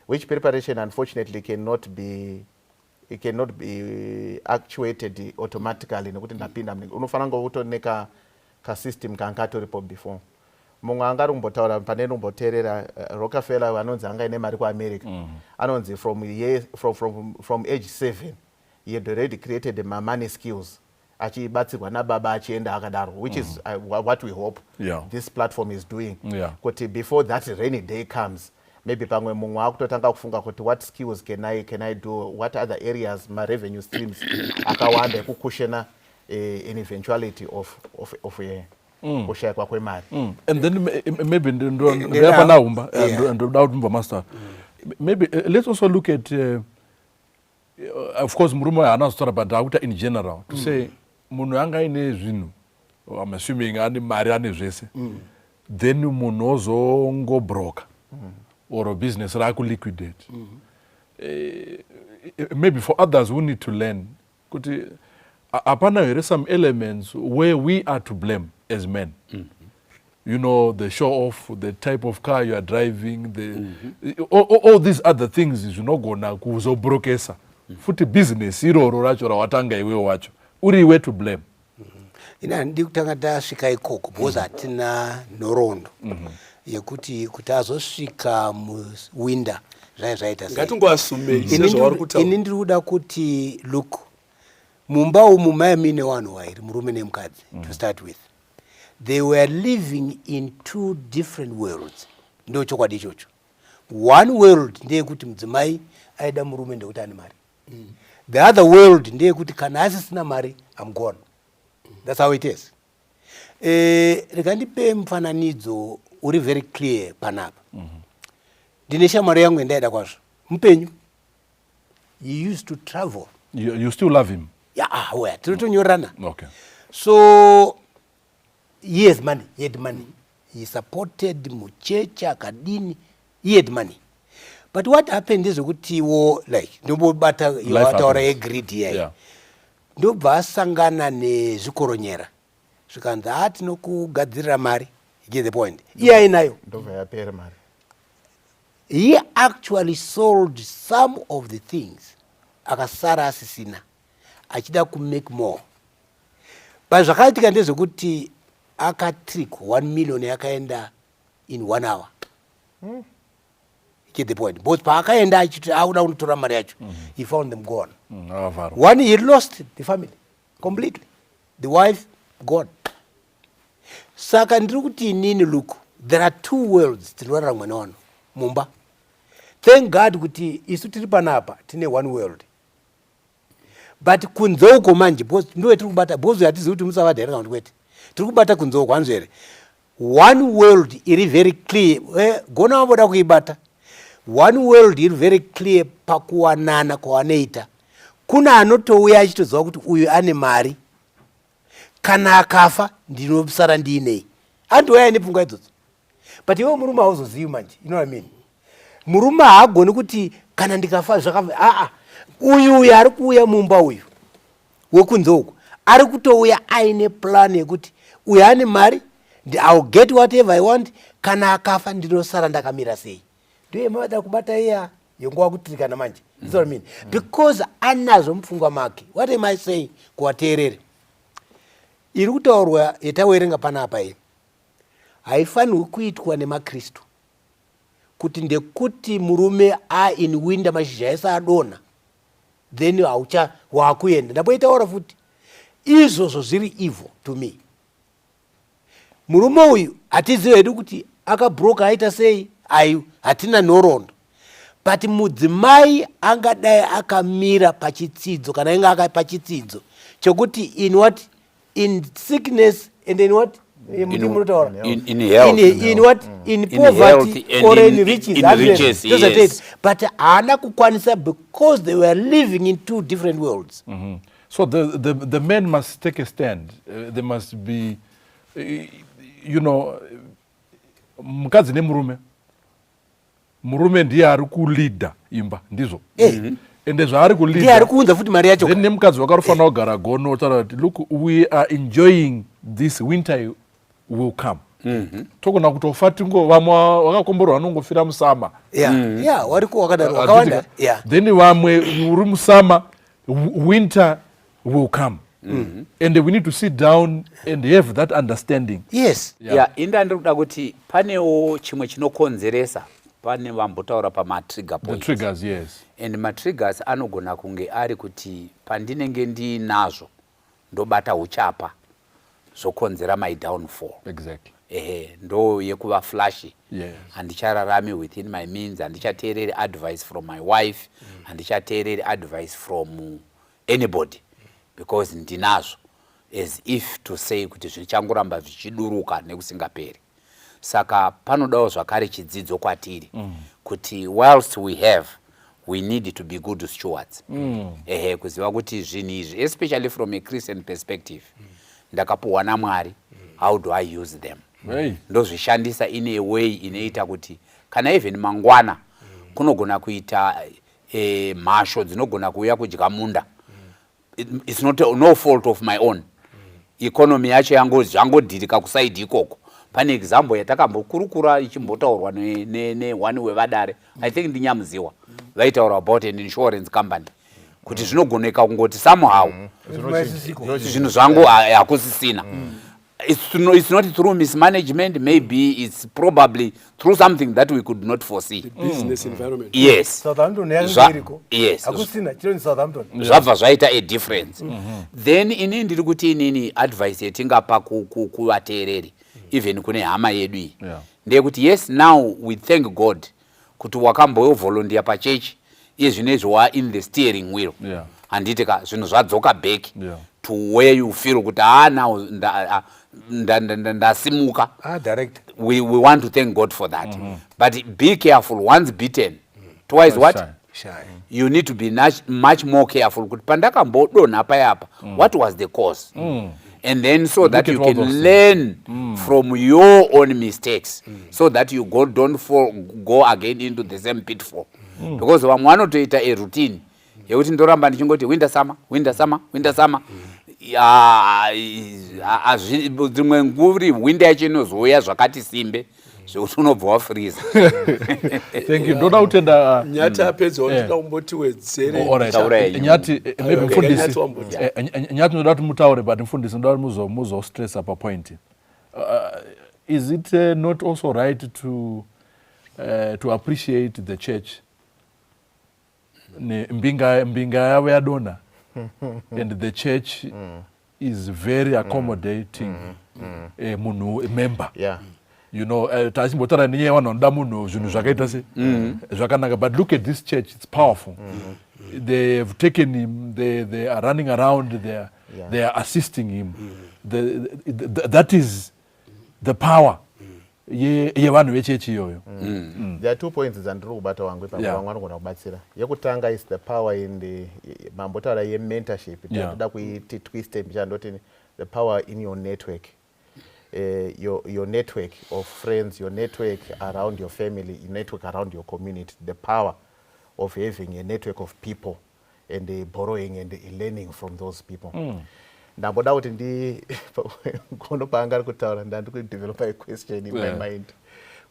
which preparation unfortunately cannot be, it cannot be actuated automatically nekuti ndapinda munenge. Unofanira kunge utori kasystem kanga katoripo before. Mumwe anga ari kumbotaura pane nomboteerera, Rockefeller, anonzi anga ine mari kuAmerica. Anonzi from age 7 he had already created mamoney skills, achibatsirwa nababa, achienda akadaro, which is what we hope this platform is doing, kuti before that rainy day comes, maybe pamwe mumwe akutotanga kufunga kuti what skills can I do, what other areas, marevenue streams akawanda ekukushena an eventuality of kushayikwa kwemari. And then maybe ndoya pana Humba. Ndoda kuti mubva master, maybe let's also look at, of course murume haana kuzotaura, but akuita in general to say munhu anga aine zvinhu, I'm assuming ane mari, ane zvese, then munhu ozongobroka or business raakuliquidate. Maybe for others who need to learn kuti hapana here some elements where we are to blame as men? The show off, the type of car you are driving, the all these other things zvinogona kuzobrokesa futi business iroro racho rawatanga iwewe wacho, uri iwe to blame. Ini handidi kutanga tasvika ikoko because hatina nhoroondo yekuti kuti azosvika muwinda zvai zvaita sei. Ngatingoasumei Ini sezvavari ini kutaura. Ndiri kuda kuti, look, mumba umu maiva muine vanhu vairi, murume nemukadzi. To start with, they were living in two different worlds. Ndo chokwadi ichocho. One world ndeyekuti mudzimai aida murume ndekuti ane mari. The other world ndeyekuti kana asisina mari, I'm gone. That's how it is. Rega ndipe mufananidzo uri very clear panapa. Ndine shamwari yangu yandaida kwazvo. Mupenyu. He used to travel. You still love him? Yeah, ah, well, tinotonyorana. Okay. So he has money, he had money. He supported muchechi akadini, he had money. But what happened ndezvekutiwo like ndombobata yawataura yegreed iyayi. Ndobva asangana nezvikoronyera zvikanzi ha tinokugadzirira mari. You get the point. Iye ainayo. Ndobva yapera mari. He actually sold some of the things akasara asisina achida kumake more, but zvakaitika ndezvekuti akatrick 1 million yakaenda in one hour. Get the point? Because paakaenda achiti akuda kunotora mari yacho, he found them gone. Akavharwa. One, he lost the family completely, the wife gone. Saka ndiri kuti inini, look, there are two worlds tinorarama mwana mumba. Thank God kuti isu tiri panapa tine one world, but kunze uko manje, because ndiwe tiri kubata, because hatizivi kuti musavadha here kana kuti kwete. Tiri kubata kunze uko, hanzvo here? One world iri very clear, gona vamboda kuibata. One world iri very clear pakuwanana kwavanoita. Kuna anotouya achitoziva kuti uyu ane mari, kana akafa ndinosara ndiinei. Andouya nepfungwa idzodzo, but iwe murume hauzozivi manje, you know what I mean? Murume haagoni kuti kana ndikafa zvakafa. Aa, uyu ari kuuya mumba uyu wekunze uku ari kutouya aine plan yekuti uyu ane mari, I'll get whatever I want, kana akafa ndinosara ndakamira sei. Ndiyo yamavada kubata iya yonguva kutirikana manje. You know what I mean? Because anazvo mupfungwa make. What am I saying kuvateereri? Iri kutaurwa yatawerenga panapa iyi haifanirwi kuitwa nemaKristu, kuti ndekuti murume ain winter mashizha ese adonha, then haucha wakuenda. Ndamboitaura futi izvozvo, zviri evil to me. Murume uyu hatizivi hedu kuti akabroka aita sei, ai hatina nhoroondo, but mudzimai angadai akamira pachitsidzo, kana inge aka pachitsidzo chokuti in what, in sickness and in what, munotaura in health. In what, in In poverty health and or in riches. In Hundred. riches, Ndozvataita. Yes. But haana kukwanisa because they were living in two different worlds. So the men must take a stand. There must be, mukadzi nemurume. Murume ndiye ari kuleada imba, ndizvo. Ende zvaari Ndiye ari kuleada, kuunza futi mari yacho. Then nemukadzi wakarofanira kugara gono otaura kuti, "Look, we are enjoying this, winter will come." Togona kutofa tingo vamwe vakakomborwa vanongofira musummer. Yeah, wariko wakadaro wakawanda, yeah. Then vamwe uri musummer, winter will come and we need to sit down and have that understanding. Yes. Yeah, inda ndiri kuda kuti panewo chimwe chinokonzeresa, pane vambotaura pamatrigger The points. triggers, yes. And matriggers anogona kunge ari kuti pandinenge ndiinazvo ndobata uchapa, zvokonzera my downfall. Ehe, ndo yekuva flashy. Handichararami within my means, handichateereri advice from my wife, handichateereri advice from anybody because ndinazvo, as if to say kuti zvichangoramba zvichiduruka nekusingaperi. Saka panodawo zvakare chidzidzo kwatiri kuti whilst we have, we need to be good stewards. Ehe, kuziva kuti zvinhu izvi, especially from a Christian perspective, ndakapuhwa naMwari, how do I use them? Hey. Ndozvishandisa in a way inoita kuti kana even mangwana kunogona kuita mhasho dzinogona kuuya kudya munda, it's not no fault of my own, economy yacho zvangodhirika kuside ikoko. Pane example yatakambokurukura ichimbotaurwa neone wevadare, I think ndinyamuziwa, vaitaura about an insurance company, kuti zvinogoneka kungoti somehow zvinhu zvangu hakusisina. It's not through mismanagement, maybe it's probably through something that we could not foresee. The business environment. Yes. Southampton yakanga iriko. Yes. Hakusina chinonzi Southampton. Zvabva zvaita a difference. Then inini ndiri kuti inini advice yetingapa kuvateereri, even kune hama yedu iyi, ndeyekuti yes, now we thank God kuti wakambovolunteer pachechi, iye zvinezvi wa in the steering wheel. Handiti ka zvinhu zvadzoka back to where you feel kuti ah, now ndasimuka. Ah, director. We want to thank God for that, but be careful. Once beaten, twice what? Shy. You need to be much more careful kuti pandakambodonha payapa, what was the cause? And then so Look that at you all can those things. Learn from your own mistakes, so that you go don't fall, go again into the same pitfall, because vamwe vanotoita a routine yekuti ndoramba ndichingoti winter, summer, winter, summer, winter, summer. Dzimwe nguva winter yacho inozouya zvakati simbe zvekuti unobva wafreeza. Thank you. Ndoda kutenda. Nyati apedzawo, ndoda kumboti wedzere. Oh, all right. Taura yenyu. Nyati, maybe Okay, mfundisi. Nyati wamboti. Nyati, ndoda kuti mutaure, but mfundisi, ndoda kuti muzostressa papoint. Is it not also right to appreciate the church? Mbinga yavo yadonha and the church is very accommodating munhu member. Tachimbotaura nenyaya yevanhu vanoda munhu zvinhu zvakaita se zvakanaka, but look at this church, it's powerful. They have taken him, they are running around, they are assisting him. That is the power yevanhu vechechi iyoyo. There are two points dzandiri kubata wangu ipapo. Vamwe vanogona kubatsira. Yekutanga is the power in the mambotaura yementorship. Ndoda kuiti twist ndichandoti the power in your network, your network of friends, your network around your family, your network around your community, the power of having a network of people and borrowing and learning from those people. Ndamboda kuti ndi ngono paanga ari kutaura, ndandi kudevelopa a question in my mind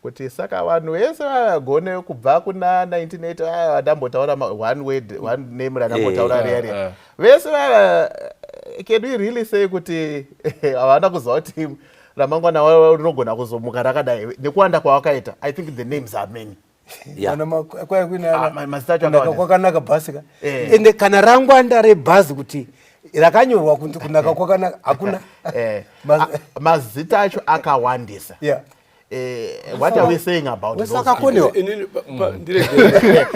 kuti saka vanhu vese vagone kubva kuna 1980 aya vandambotaura, one word, one name randambotaura riya riya, vese vava, can we really say kuti havana kuziva kuti ramangwana wavo rinogona kuzomuka rakadai nekuwanda kwavakaita? I think the names are many. Kana kwaya kuina Ah, mazita acho kunaka akawanda. Kwakanaka bhasi ka. Ende kana rangwanda rebhazi kuti rakanyorwa kunzi Kunaka Kwakanaka, hakuna. Mazita acho akawandisa. What are we saying about those people? Wesakakonewa. Inini ndiregere.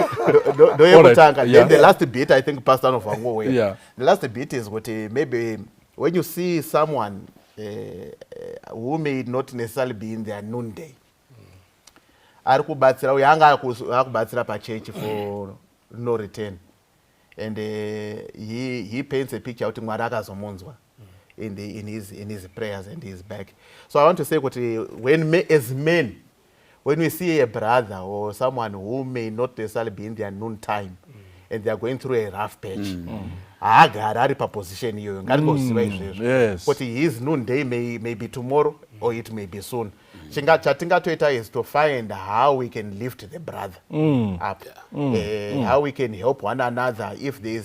Ndoyekutanga. Alright, Then the last bit, I think Pastor anobva. The last bit is kuti maybe when you see someone who may not necessarily be in their noonday, ari kubatsira uyo anga akubatsira pachechi for no return, and he paints a picture kuti Mwari akazomunzwa in his prayers and his back. So I want to say kuti as men, when we see a brother or someone who may not necessarily be in their noon time and they are going through a rough patch, haagari ari paposition iyoyo, ngatingoziva izvezvo kuti his noon day may be tomorrow or it may be soon. Chatingatoita is to find how we can lift the brother up, how we can help one another. If he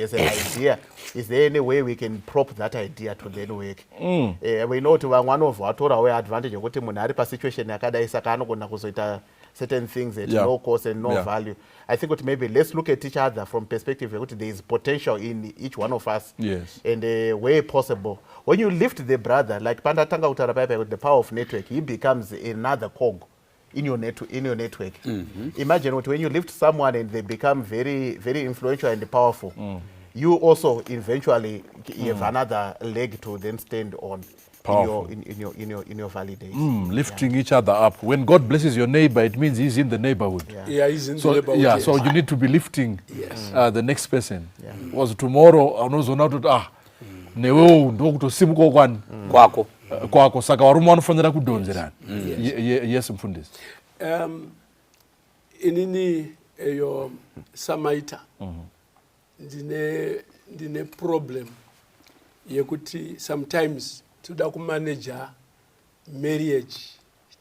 has an idea, is there any way we can prop that idea to then work? We know kuti vamwe vanovha vatorawo advantage yekuti munhu ari pasituation yakadai, saka anogona kuzoita certain things at no cost and no value. I think kuti maybe let's look at each other from perspective yekuti there is potential in each one of us and where possible, when you lift the brother, like pandatanga kutaura paipa kuti the power of network, he becomes another cog in your network. Imagine kuti when you lift someone and they become very, very influential and powerful, you also eventually have another leg to then stand on in Powerful. your in your valley days. Lifting each other up. When God blesses your neighbor, it means he's in the neighborhood. Yeah, he's in the So, neighborhood. yeah, Yes. so you need to be lifting the next person. Was tomorrow unozoona kuti ah, newewo ndokutosimukawo kwani kwako. Kwako. Saka varume vanofanira kudhonzerana. Yes, mfundisi. Inini eyo samaita ndine problem yekuti sometimes toda kumanaja marriage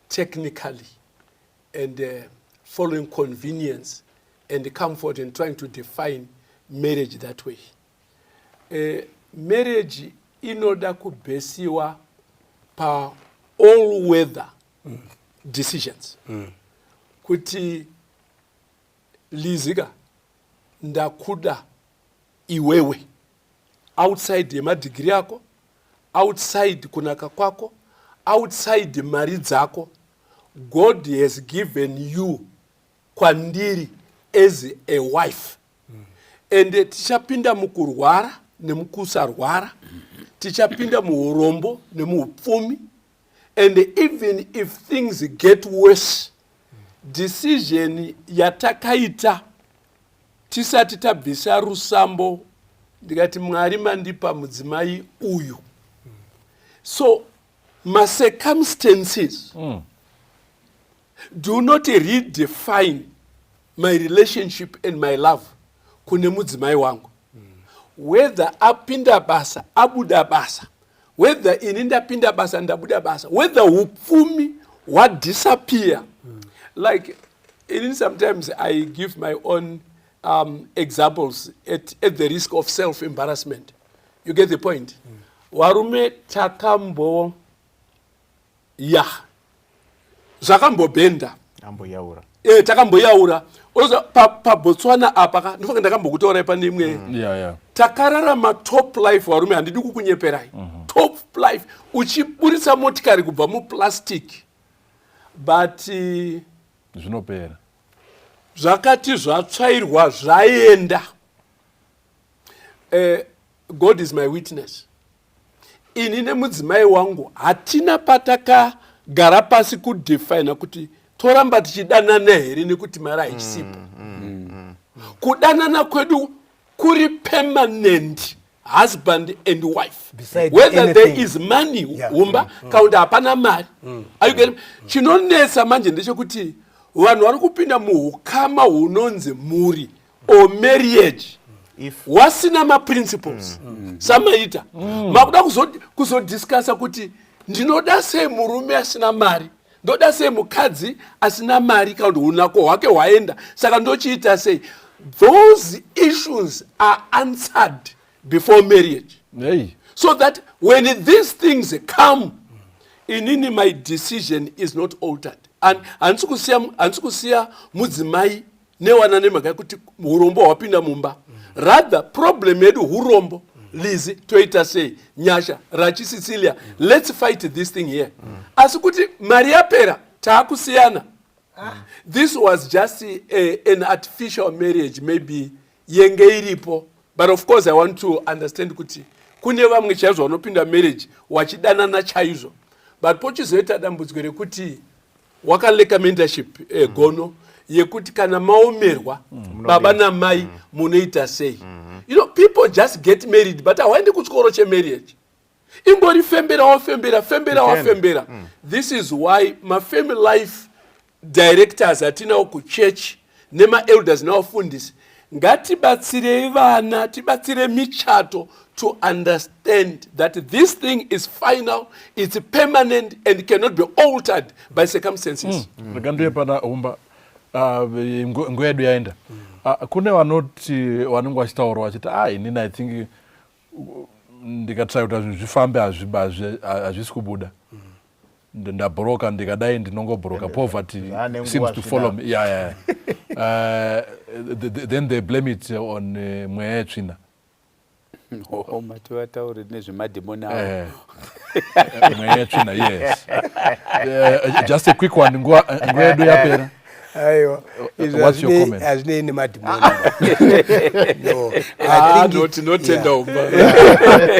technically and following convenience and comfort and trying to define marriage that way. Marriage inoda kubhesiwa pa all weather decisions, kuti Lizika, ndakuda iwewe outside yemadegree ako, outside kunaka kwako, outside mari dzako. God has given you kwandiri as a wife, and tichapinda mukurwara nemukusarwara, tichapinda muurombo nemuupfumi, and even if things get worse, decision yatakaita. Tisati tabvisa rusambo ndikati Mwari mandipa mudzimai uyu. So macircumstances do not redefine my relationship and my love kune mudzimai wangu. Whether apinda basa, abuda basa, whether ini ndapinda basa, ndabuda basa, whether upfumi hwadisappear. Like ini sometimes I give my own examples at the risk of self-embarrassment. You get the point? Varume takambo ya zvakambobhenda. Amboyaura. Takamboyaura. Oza paBotswana apa ka ndinofange ndakambokutaurai pane imwe. Takararama top life varume, handidi kukunyeperai. Top life uchiburitsa motikari kubva muplastic, but Zvinopera. Zvakati zvatsvairwa zvaenda. God is my witness, ini nemudzimai wangu hatina patakagara pasi kudefina kuti toramba tichidanana here nekuti mari haisipo. Kudanana kwedu kuri permanent, husband and wife, Beside whether there anything. is money humba kana kuti hapana mari. Are you getting? Chinonetsa manje ndechekuti vanhu vari kupinda muukama hunonzi mhuri or marriage If wasina maprinciples. Samaita makuda kuzodiscussa kuti ndinoda sei murume asina mari, ndoda sei mukadzi asina mari, kana kuti unako hwake hwaenda, saka ndochiita sei? Those issues are answered before marriage Hey. so that when these things come, inini my decision is not altered and handisi kusiya mudzimai newana nemhaka yekuti urombo hwapinda mumba. Rather, problem yedu urombo. Lizi, toita sei? Nyasha rachi Cecilia, let's fight this thing here. Asi kuti mari yapera taakusiyana, this was just an artificial marriage, maybe yenge iripo. But of course I want to understand kuti kune vamwe chaizvo vanopinda marriage wachidanana chaizvo, but pochizoita dambudziko rekuti wakalacka mentorship, gono yekuti kana maomerwa baba namai munoita sei. People just get married, but hawaendi kuchikoro chemarriage. Ingori fembera wafembera, fembera wafembera. This is why mafamily life directors atinawo kuchurch nemaelders nevafundisi, ngatibatsirei vana, tibatsire michato to understand that this thing is final, it's permanent and cannot be altered by circumstances. Rega ndiye pana Humba. Nguva yedu yaenda. Kune vanoti vanenge vachitaura vachiti, ah, inini I think ndikatry kuti zvinhu zvifambe, hazvisi kubuda. Ndabhuroka, ndikadai ndinongobhuroka, poverty seems to follow me. Yeah. Then they blame it on mweya yetsvina. Oh, mati vatauri nezvemadhimoni avo. Mweya yetsvina, yes. Just a quick one, nguva yedu yapera. Aiwa. What's your comment? Hazvinei nemadhimoni, no. Ah, tinotenda umba.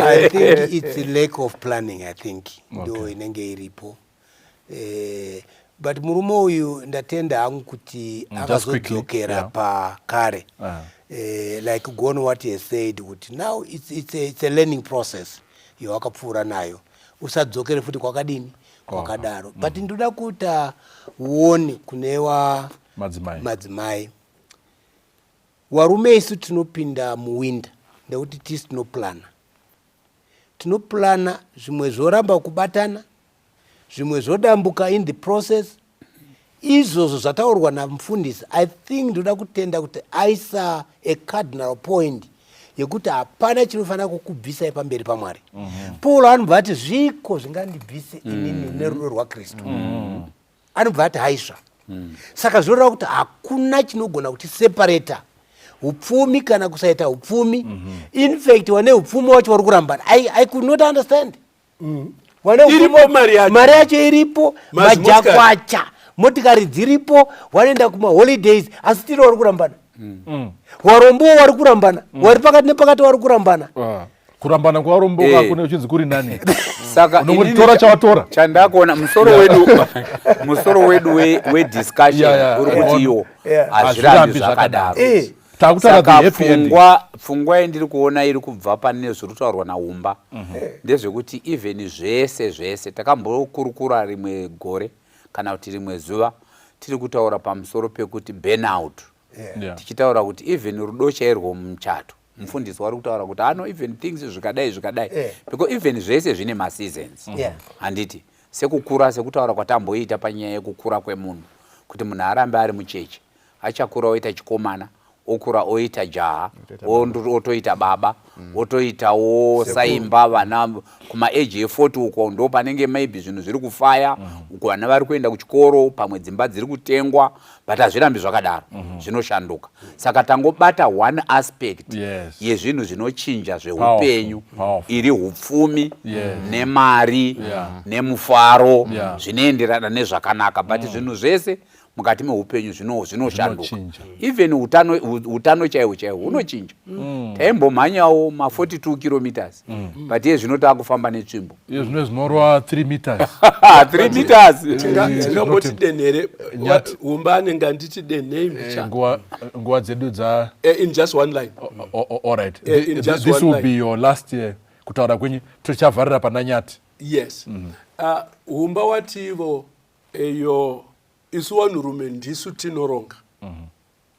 I think it's a lack of planning. I think ndo inenge iripo. But murume uyu ndatenda hangu kuti akazodzokera pakare. Like gone what he has said kuti now it's a learning process yawakapfuura nayo, usadzokere futi kwakadini, kwakadaro. But ndoda kuita uone kune wa madzimai. Madzimai, varume isu tinopinda muwinda ndekuti tisi tinoplana, tinoplana zvimwe zvoramba kubatana, zvimwe zvodambuka in the process. Izvozvo zvataurwa namufundisi, I think ndoda kutenda kuti aisa a cardinal point yekuti hapana chinofanira kukubvisai pamberi paMwari. Paul anobva ati, "Zviko zvingandibvise inini nerudo rwaKristu?" Anobva ati haisva. Saka zvinoreva kuti hakuna chinogona kutiseparata, upfumi kana kusaita upfumi. In fact, wane upfumi wacho vari kurambana. I could not understand. Wane Iripo mari yacho. Mari yacho iripo. Mazimotikari. Majakwacha, motikari dziripo, wanoenda kumaholidays, asi tiri vari kurambana. Warombowo wari kurambana, wari pakati nepakati wari kurambana. Ah, kurambana kwavarombo kune uchinzi kuri nani. Saka Unongoti inini tora chawatora. Chandakuona, musoro wedu wediscussion uri kuti iwo hazvirambi Hazvirambi zvakadaro. Takutaura the Saka happy ending. pfungwa yandiri kuona iri kubva pane zviri kutaurwa naUmba ndezvekuti even zvese zvese takambokurukura rimwe gore kana kuti rimwe zuva, tiri kutaura pamusoro pekuti burnout, tichitaura kuti even rudo chairwo mumuchato, mufundisi wari kutaura kuti ano even things zvikadai zvikadai, because even zvese zvine maseasons, handiti? Sekukura, sekutaura kwatamboita panyaya yekukura kwemunhu, kuti munhu arambe ari mucheche, achakura oita chikomana, okura oita jaha, otoita baba, otoitawo saimba vana. Kumaage e40 uko ndo panenge maybe zvinhu zviri kufaya uko, vana vari kuenda kuchikoro, pamwe dzimba dziri kutengwa, but hazvirambi zvakadaro, zvinoshanduka. Saka tangobata one aspect yezvinhu zvinochinja zveupenyu, Powerful. iri upfumi nemari nemufaro, zvinoenderana nezvakanaka, but zvinhu zvese mukati meupenyu zvinoshanduka. Zvinochinja. Even utano chaihwo chaihwo hunochinja. Taimbomhanyawo ma42 kilometers, but iye zvino taakufamba netsvimbo. Iye zvino zvinorova 3 meters. 3 meters. Tingamboti denhere. Nyati. Umba anenge anditi denhei mbicha. Nguva dzedu dza In just one line. All right. In just This one will line. Be your last year kutaura kwenyu, tichavharira pana Nyati. Yes. Umba wativo eyo isu vanhurume ndisu tinoronga.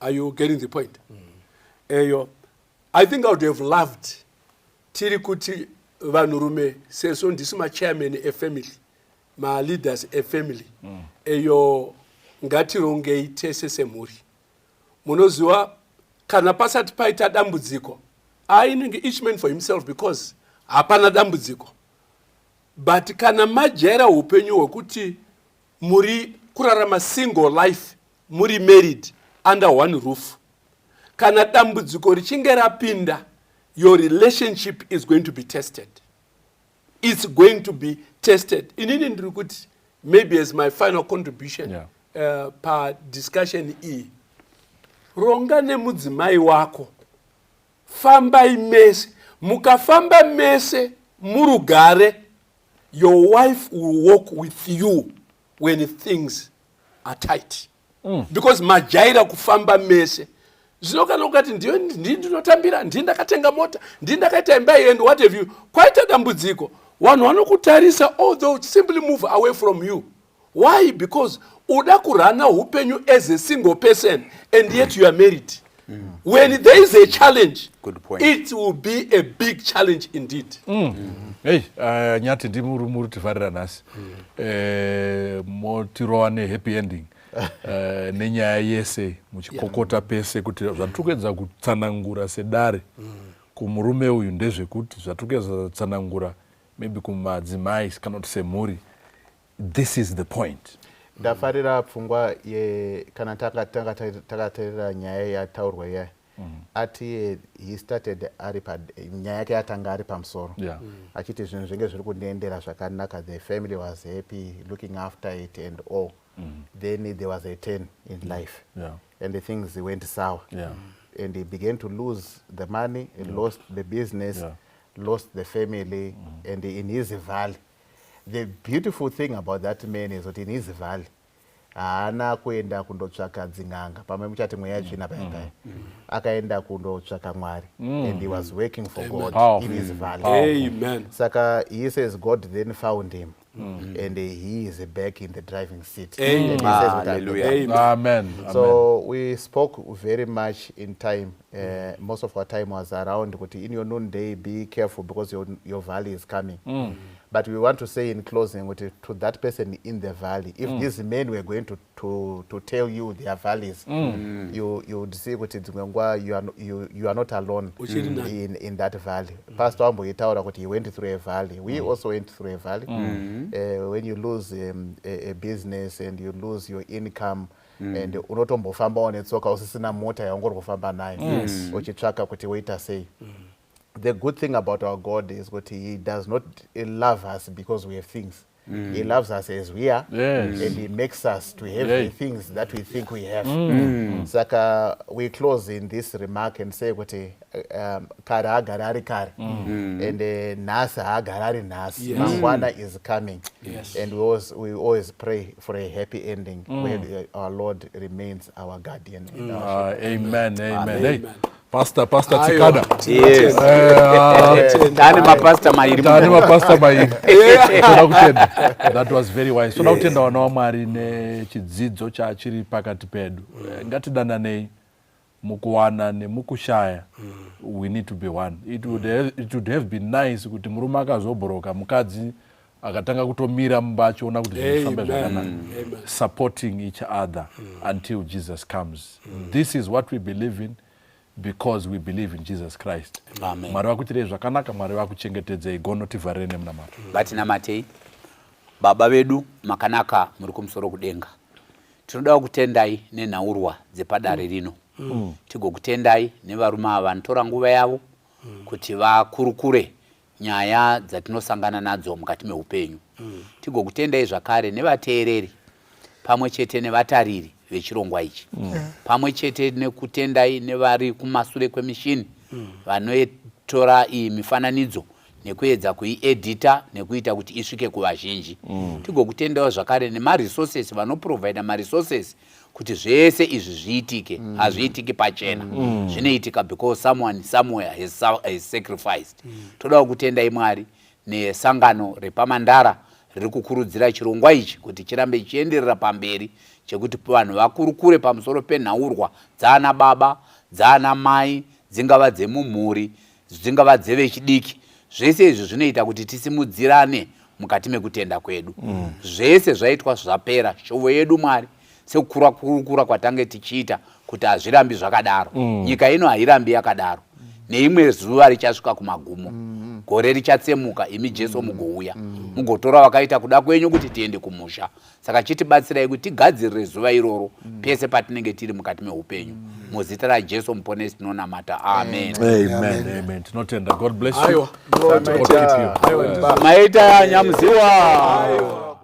Are you getting the point? Eyo I think I would have loved tiri kuti vanhurume sezvo ndisu machairman efamily, maleaders efamily, eyo ngatirongei tese semhuri. Munoziva, kana pasati paita dambudziko, ainenge each man for himself, because hapana dambudziko. But kana majaira upenyu hwekuti muri kurarama single life, muri married under one roof, kana dambudziko richinge rapinda, your relationship is going to be tested. It's going to be tested. Inini ndiri kuti maybe as my final contribution padiscussion iyi, ronga nemudzimai wako, fambai mese. Mukafamba mese murugare, your wife will walk with you when things are tight, because majaira kufamba mese. Zvino kana ukati ndiyo ndii ndinotambira, ndii ndakatenga mota, ndii ndakaita imba iyi and what have you, kwaita dambudziko, vanhu vanokutarisa, although simply move away from you. Why? Because uda kurana upenyu as a single person and yet you are married. When there is a challenge, Good point. it will be a big challenge indeed. Hei, Nyati, ndimuri muri kutivharira nhasi. Motirova nehappy ending nenyaya yese, muchikokota pese kuti zvatiri kuedza kutsanangura sedare kumurume uyu ndezvekuti zvatiri kuedza kutsanangura maybe kumadzimai kana kuti semhuri, this is the point. Ndafarira pfungwa ye kana takateerera nyaya yataurwa iya, ati he started ari pa nyaya yake yatanga ari pamusoro, achiti zvinhu zvinge zviri kundiendera zvakanaka, the family was happy, looking after it and all. Then there was a turn in life and the things went sour and he began to lose the money, he lost the business, lost the family. And in his valley, the beautiful thing about that man is that in his valley haana kuenda kundotsvaka dzin'anga, pamwe muchati mweya tsvina paya paya. Akaenda kundotsvaka Mwari and he was working for God Powerful. in his valley. Amen. Saka he says God then found him and he is back in the driving seat. Amen. And he says that I'm the Hallelujah. Amen. Amen. Amen. So we spoke very much in time. Most of our time was around kuti in your noonday be careful because your valley is coming. But we want to say in closing kuti to that person in the valley, if these men were going to tell you their valleys, you would see kuti dzimwe nguva you are not alone Uchiri nani. in that valley. Pastor wamboitaura kuti he went through a valley. We also went through a valley. When you lose a business and you lose your income and unotombofambawo netsoka, usisina mota yaungori kufamba nayo, uchitsvaka kuti woita sei. The good thing about our God is kuti he does not love us because we have things. mm. He loves us as we are. Yes. And he makes us to have Hey. the things that we think we have. Saka we close in this remark and say kuti kare haagari ari kare and nhasi haagari ari nhasi. Mangwana is coming. Yes. And we always pray for a happy ending where our Lord remains our guardian and our Amen, amen. Hey, Amen. Pastor, Pastor Aiwa, Tsikada. Yes. Tane mapasta mairi. Tane mapasta mairi. Toda kutenda. That was very wise. Toda kutenda vana vaMwari nechidzidzo chachiri pakati pedu. Ngatidananei mukuwana nemukushaya. We need to be one. It would have been nice kuti murume akazobhoroka, mukadzi akatanga kutomira mumba achiona kuti zvinofamba Amen. zvakanaka. Amen. Supporting each other until Jesus comes. This is what we believe in because we believe in Jesus Christ. Amen. Mwari vakuitirei zvakanaka, Mwari vakuchengetedzei. Gono tivharire nemunamato. Ngatinamatei. Baba vedu makanaka muri kumusoro kudenga, tinoda kutendai nenhaurwa dzepadare rino. Tigokutendai nevarume ava vanotora nguva yavo kuti vakurukure nyaya dzatinosangana nadzo mukati meupenyu. Tigokutendai zvakare nevateereri pamwe chete nevatariri vechirongwa ichi, pamwe chete nekutendai nevari kumasure kwemishini vanotora iyi mifananidzo nekuedza kuiedhita nekuita kuti isvike kuvazhinji. Tigokutendawo zvakare nemaresources, vanoprovhaida maresources kuti zvese izvi zviitike. Hazviitiki pachena, zvinoitika because someone somewhere has sacrificed. Todawo kutendai Mwari nesangano repaMandara riri kukurudzira chirongwa ichi kuti chirambe chichienderera pamberi, chekuti vanhu vakurukure pamusoro penhaurwa dzaana baba, dzaana mai, dzingava dzemumhuri, dzingava dzevechidiki. Zvese izvi zvinoita kuti tisimudzirane mukati mekutenda kwedu. Zvese zvaitwa zvapera, shovo yedu Mwari, sekukura kurukura kwatange tichiita kuti hazvirambi zvakadaro. Nyika ino hairambi yakadaro, neimwe zuva richasvika kumagumo. Gore richatsemuka, imi Jesu mugouya, mugotora vakaita kuda kwenyu kuti tiende kumusha. Saka chitibatsirai kuti tigadzirire zuva iroro pese patinenge tiri mukati meupenyu. Muzita raJesu Muponesi tinonamata, amen. Amen, amen. Tinotenda. God bless you. Aiwa. God keep you. Aiwa. Maita Nyamuziwa.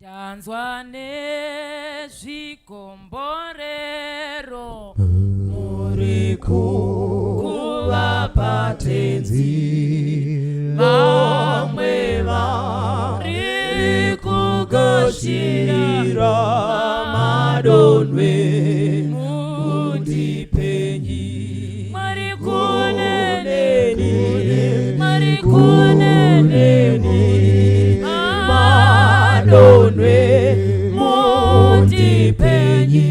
Ndanzwa nezvikomborero muri kuvapa Tenzi, vamwe vari kugashira madonwe, mundipenyi. Mwari kuneni, Mwari kuneni, madonwe, mundipenyi.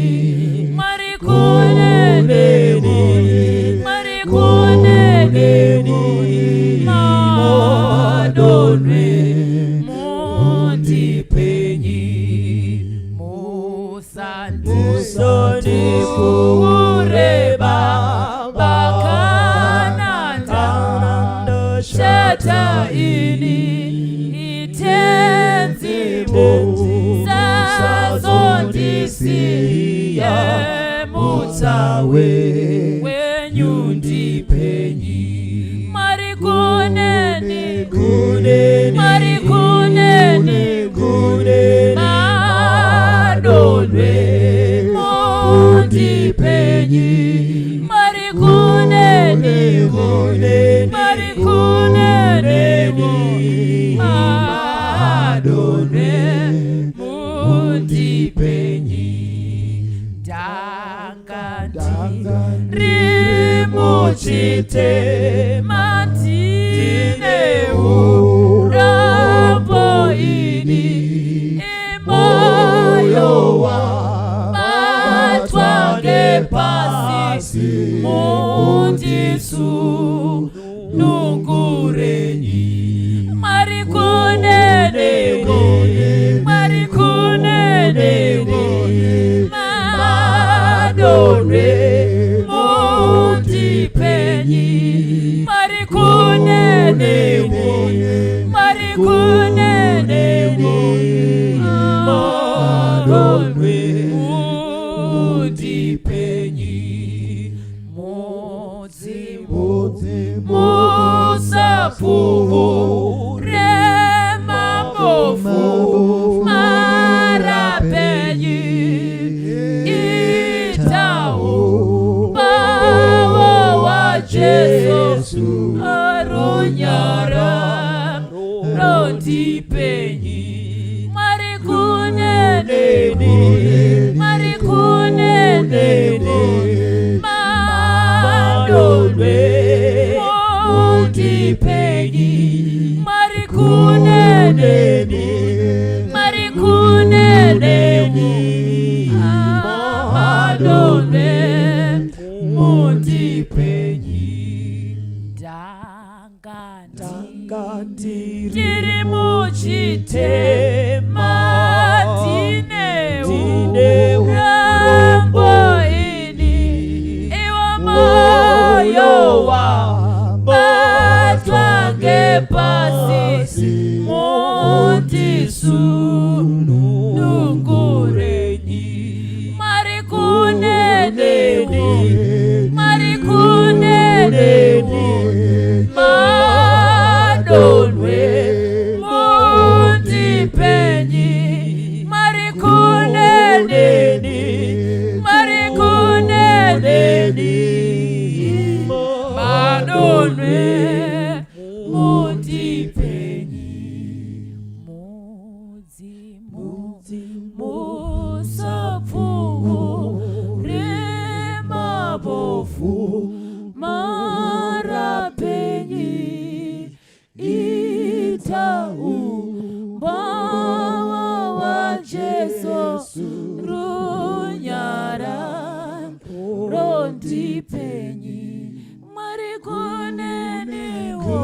Mwari kuneni, Mwari kuneni, madonwe, mundipenyi. Musandipfuure Baba kana ndashata ini, Tenzi, musazondisiye, mutsa wenyu ndipenyi. Mwari kuneni, Mwari kuneni, madonwe, mundipenyi. Mwari kuneni, Mwari kuneni, madonwe, mundipenyi. Ndanga ndiri muchitema, ndine urombo ini, moyo wabatwa ngepasi, mundisunungurenyi. Mwari kuneni, Mwari kuneni, madonwe, mundipenyi. Mwari kuneni, Mwari kuneni, madonwe, mundipenyi. Mudzimu, musapfuure mapofu. Kuneni Madonwe mundipenyi Ndanga ndiri muchitema ndine urombo ini iwa moyo wabatwa ngepasi mundisunungurenyi Mwari kuneneni Mwari kuneneni madonwe mundipenyi Mwari kuneneni Mwari kuneneni madonwe mundipenyi mudzimu musapfuure mabofu marapenyi itau mbawa wajesu runyara rondipenyi Mwari kuneniwo.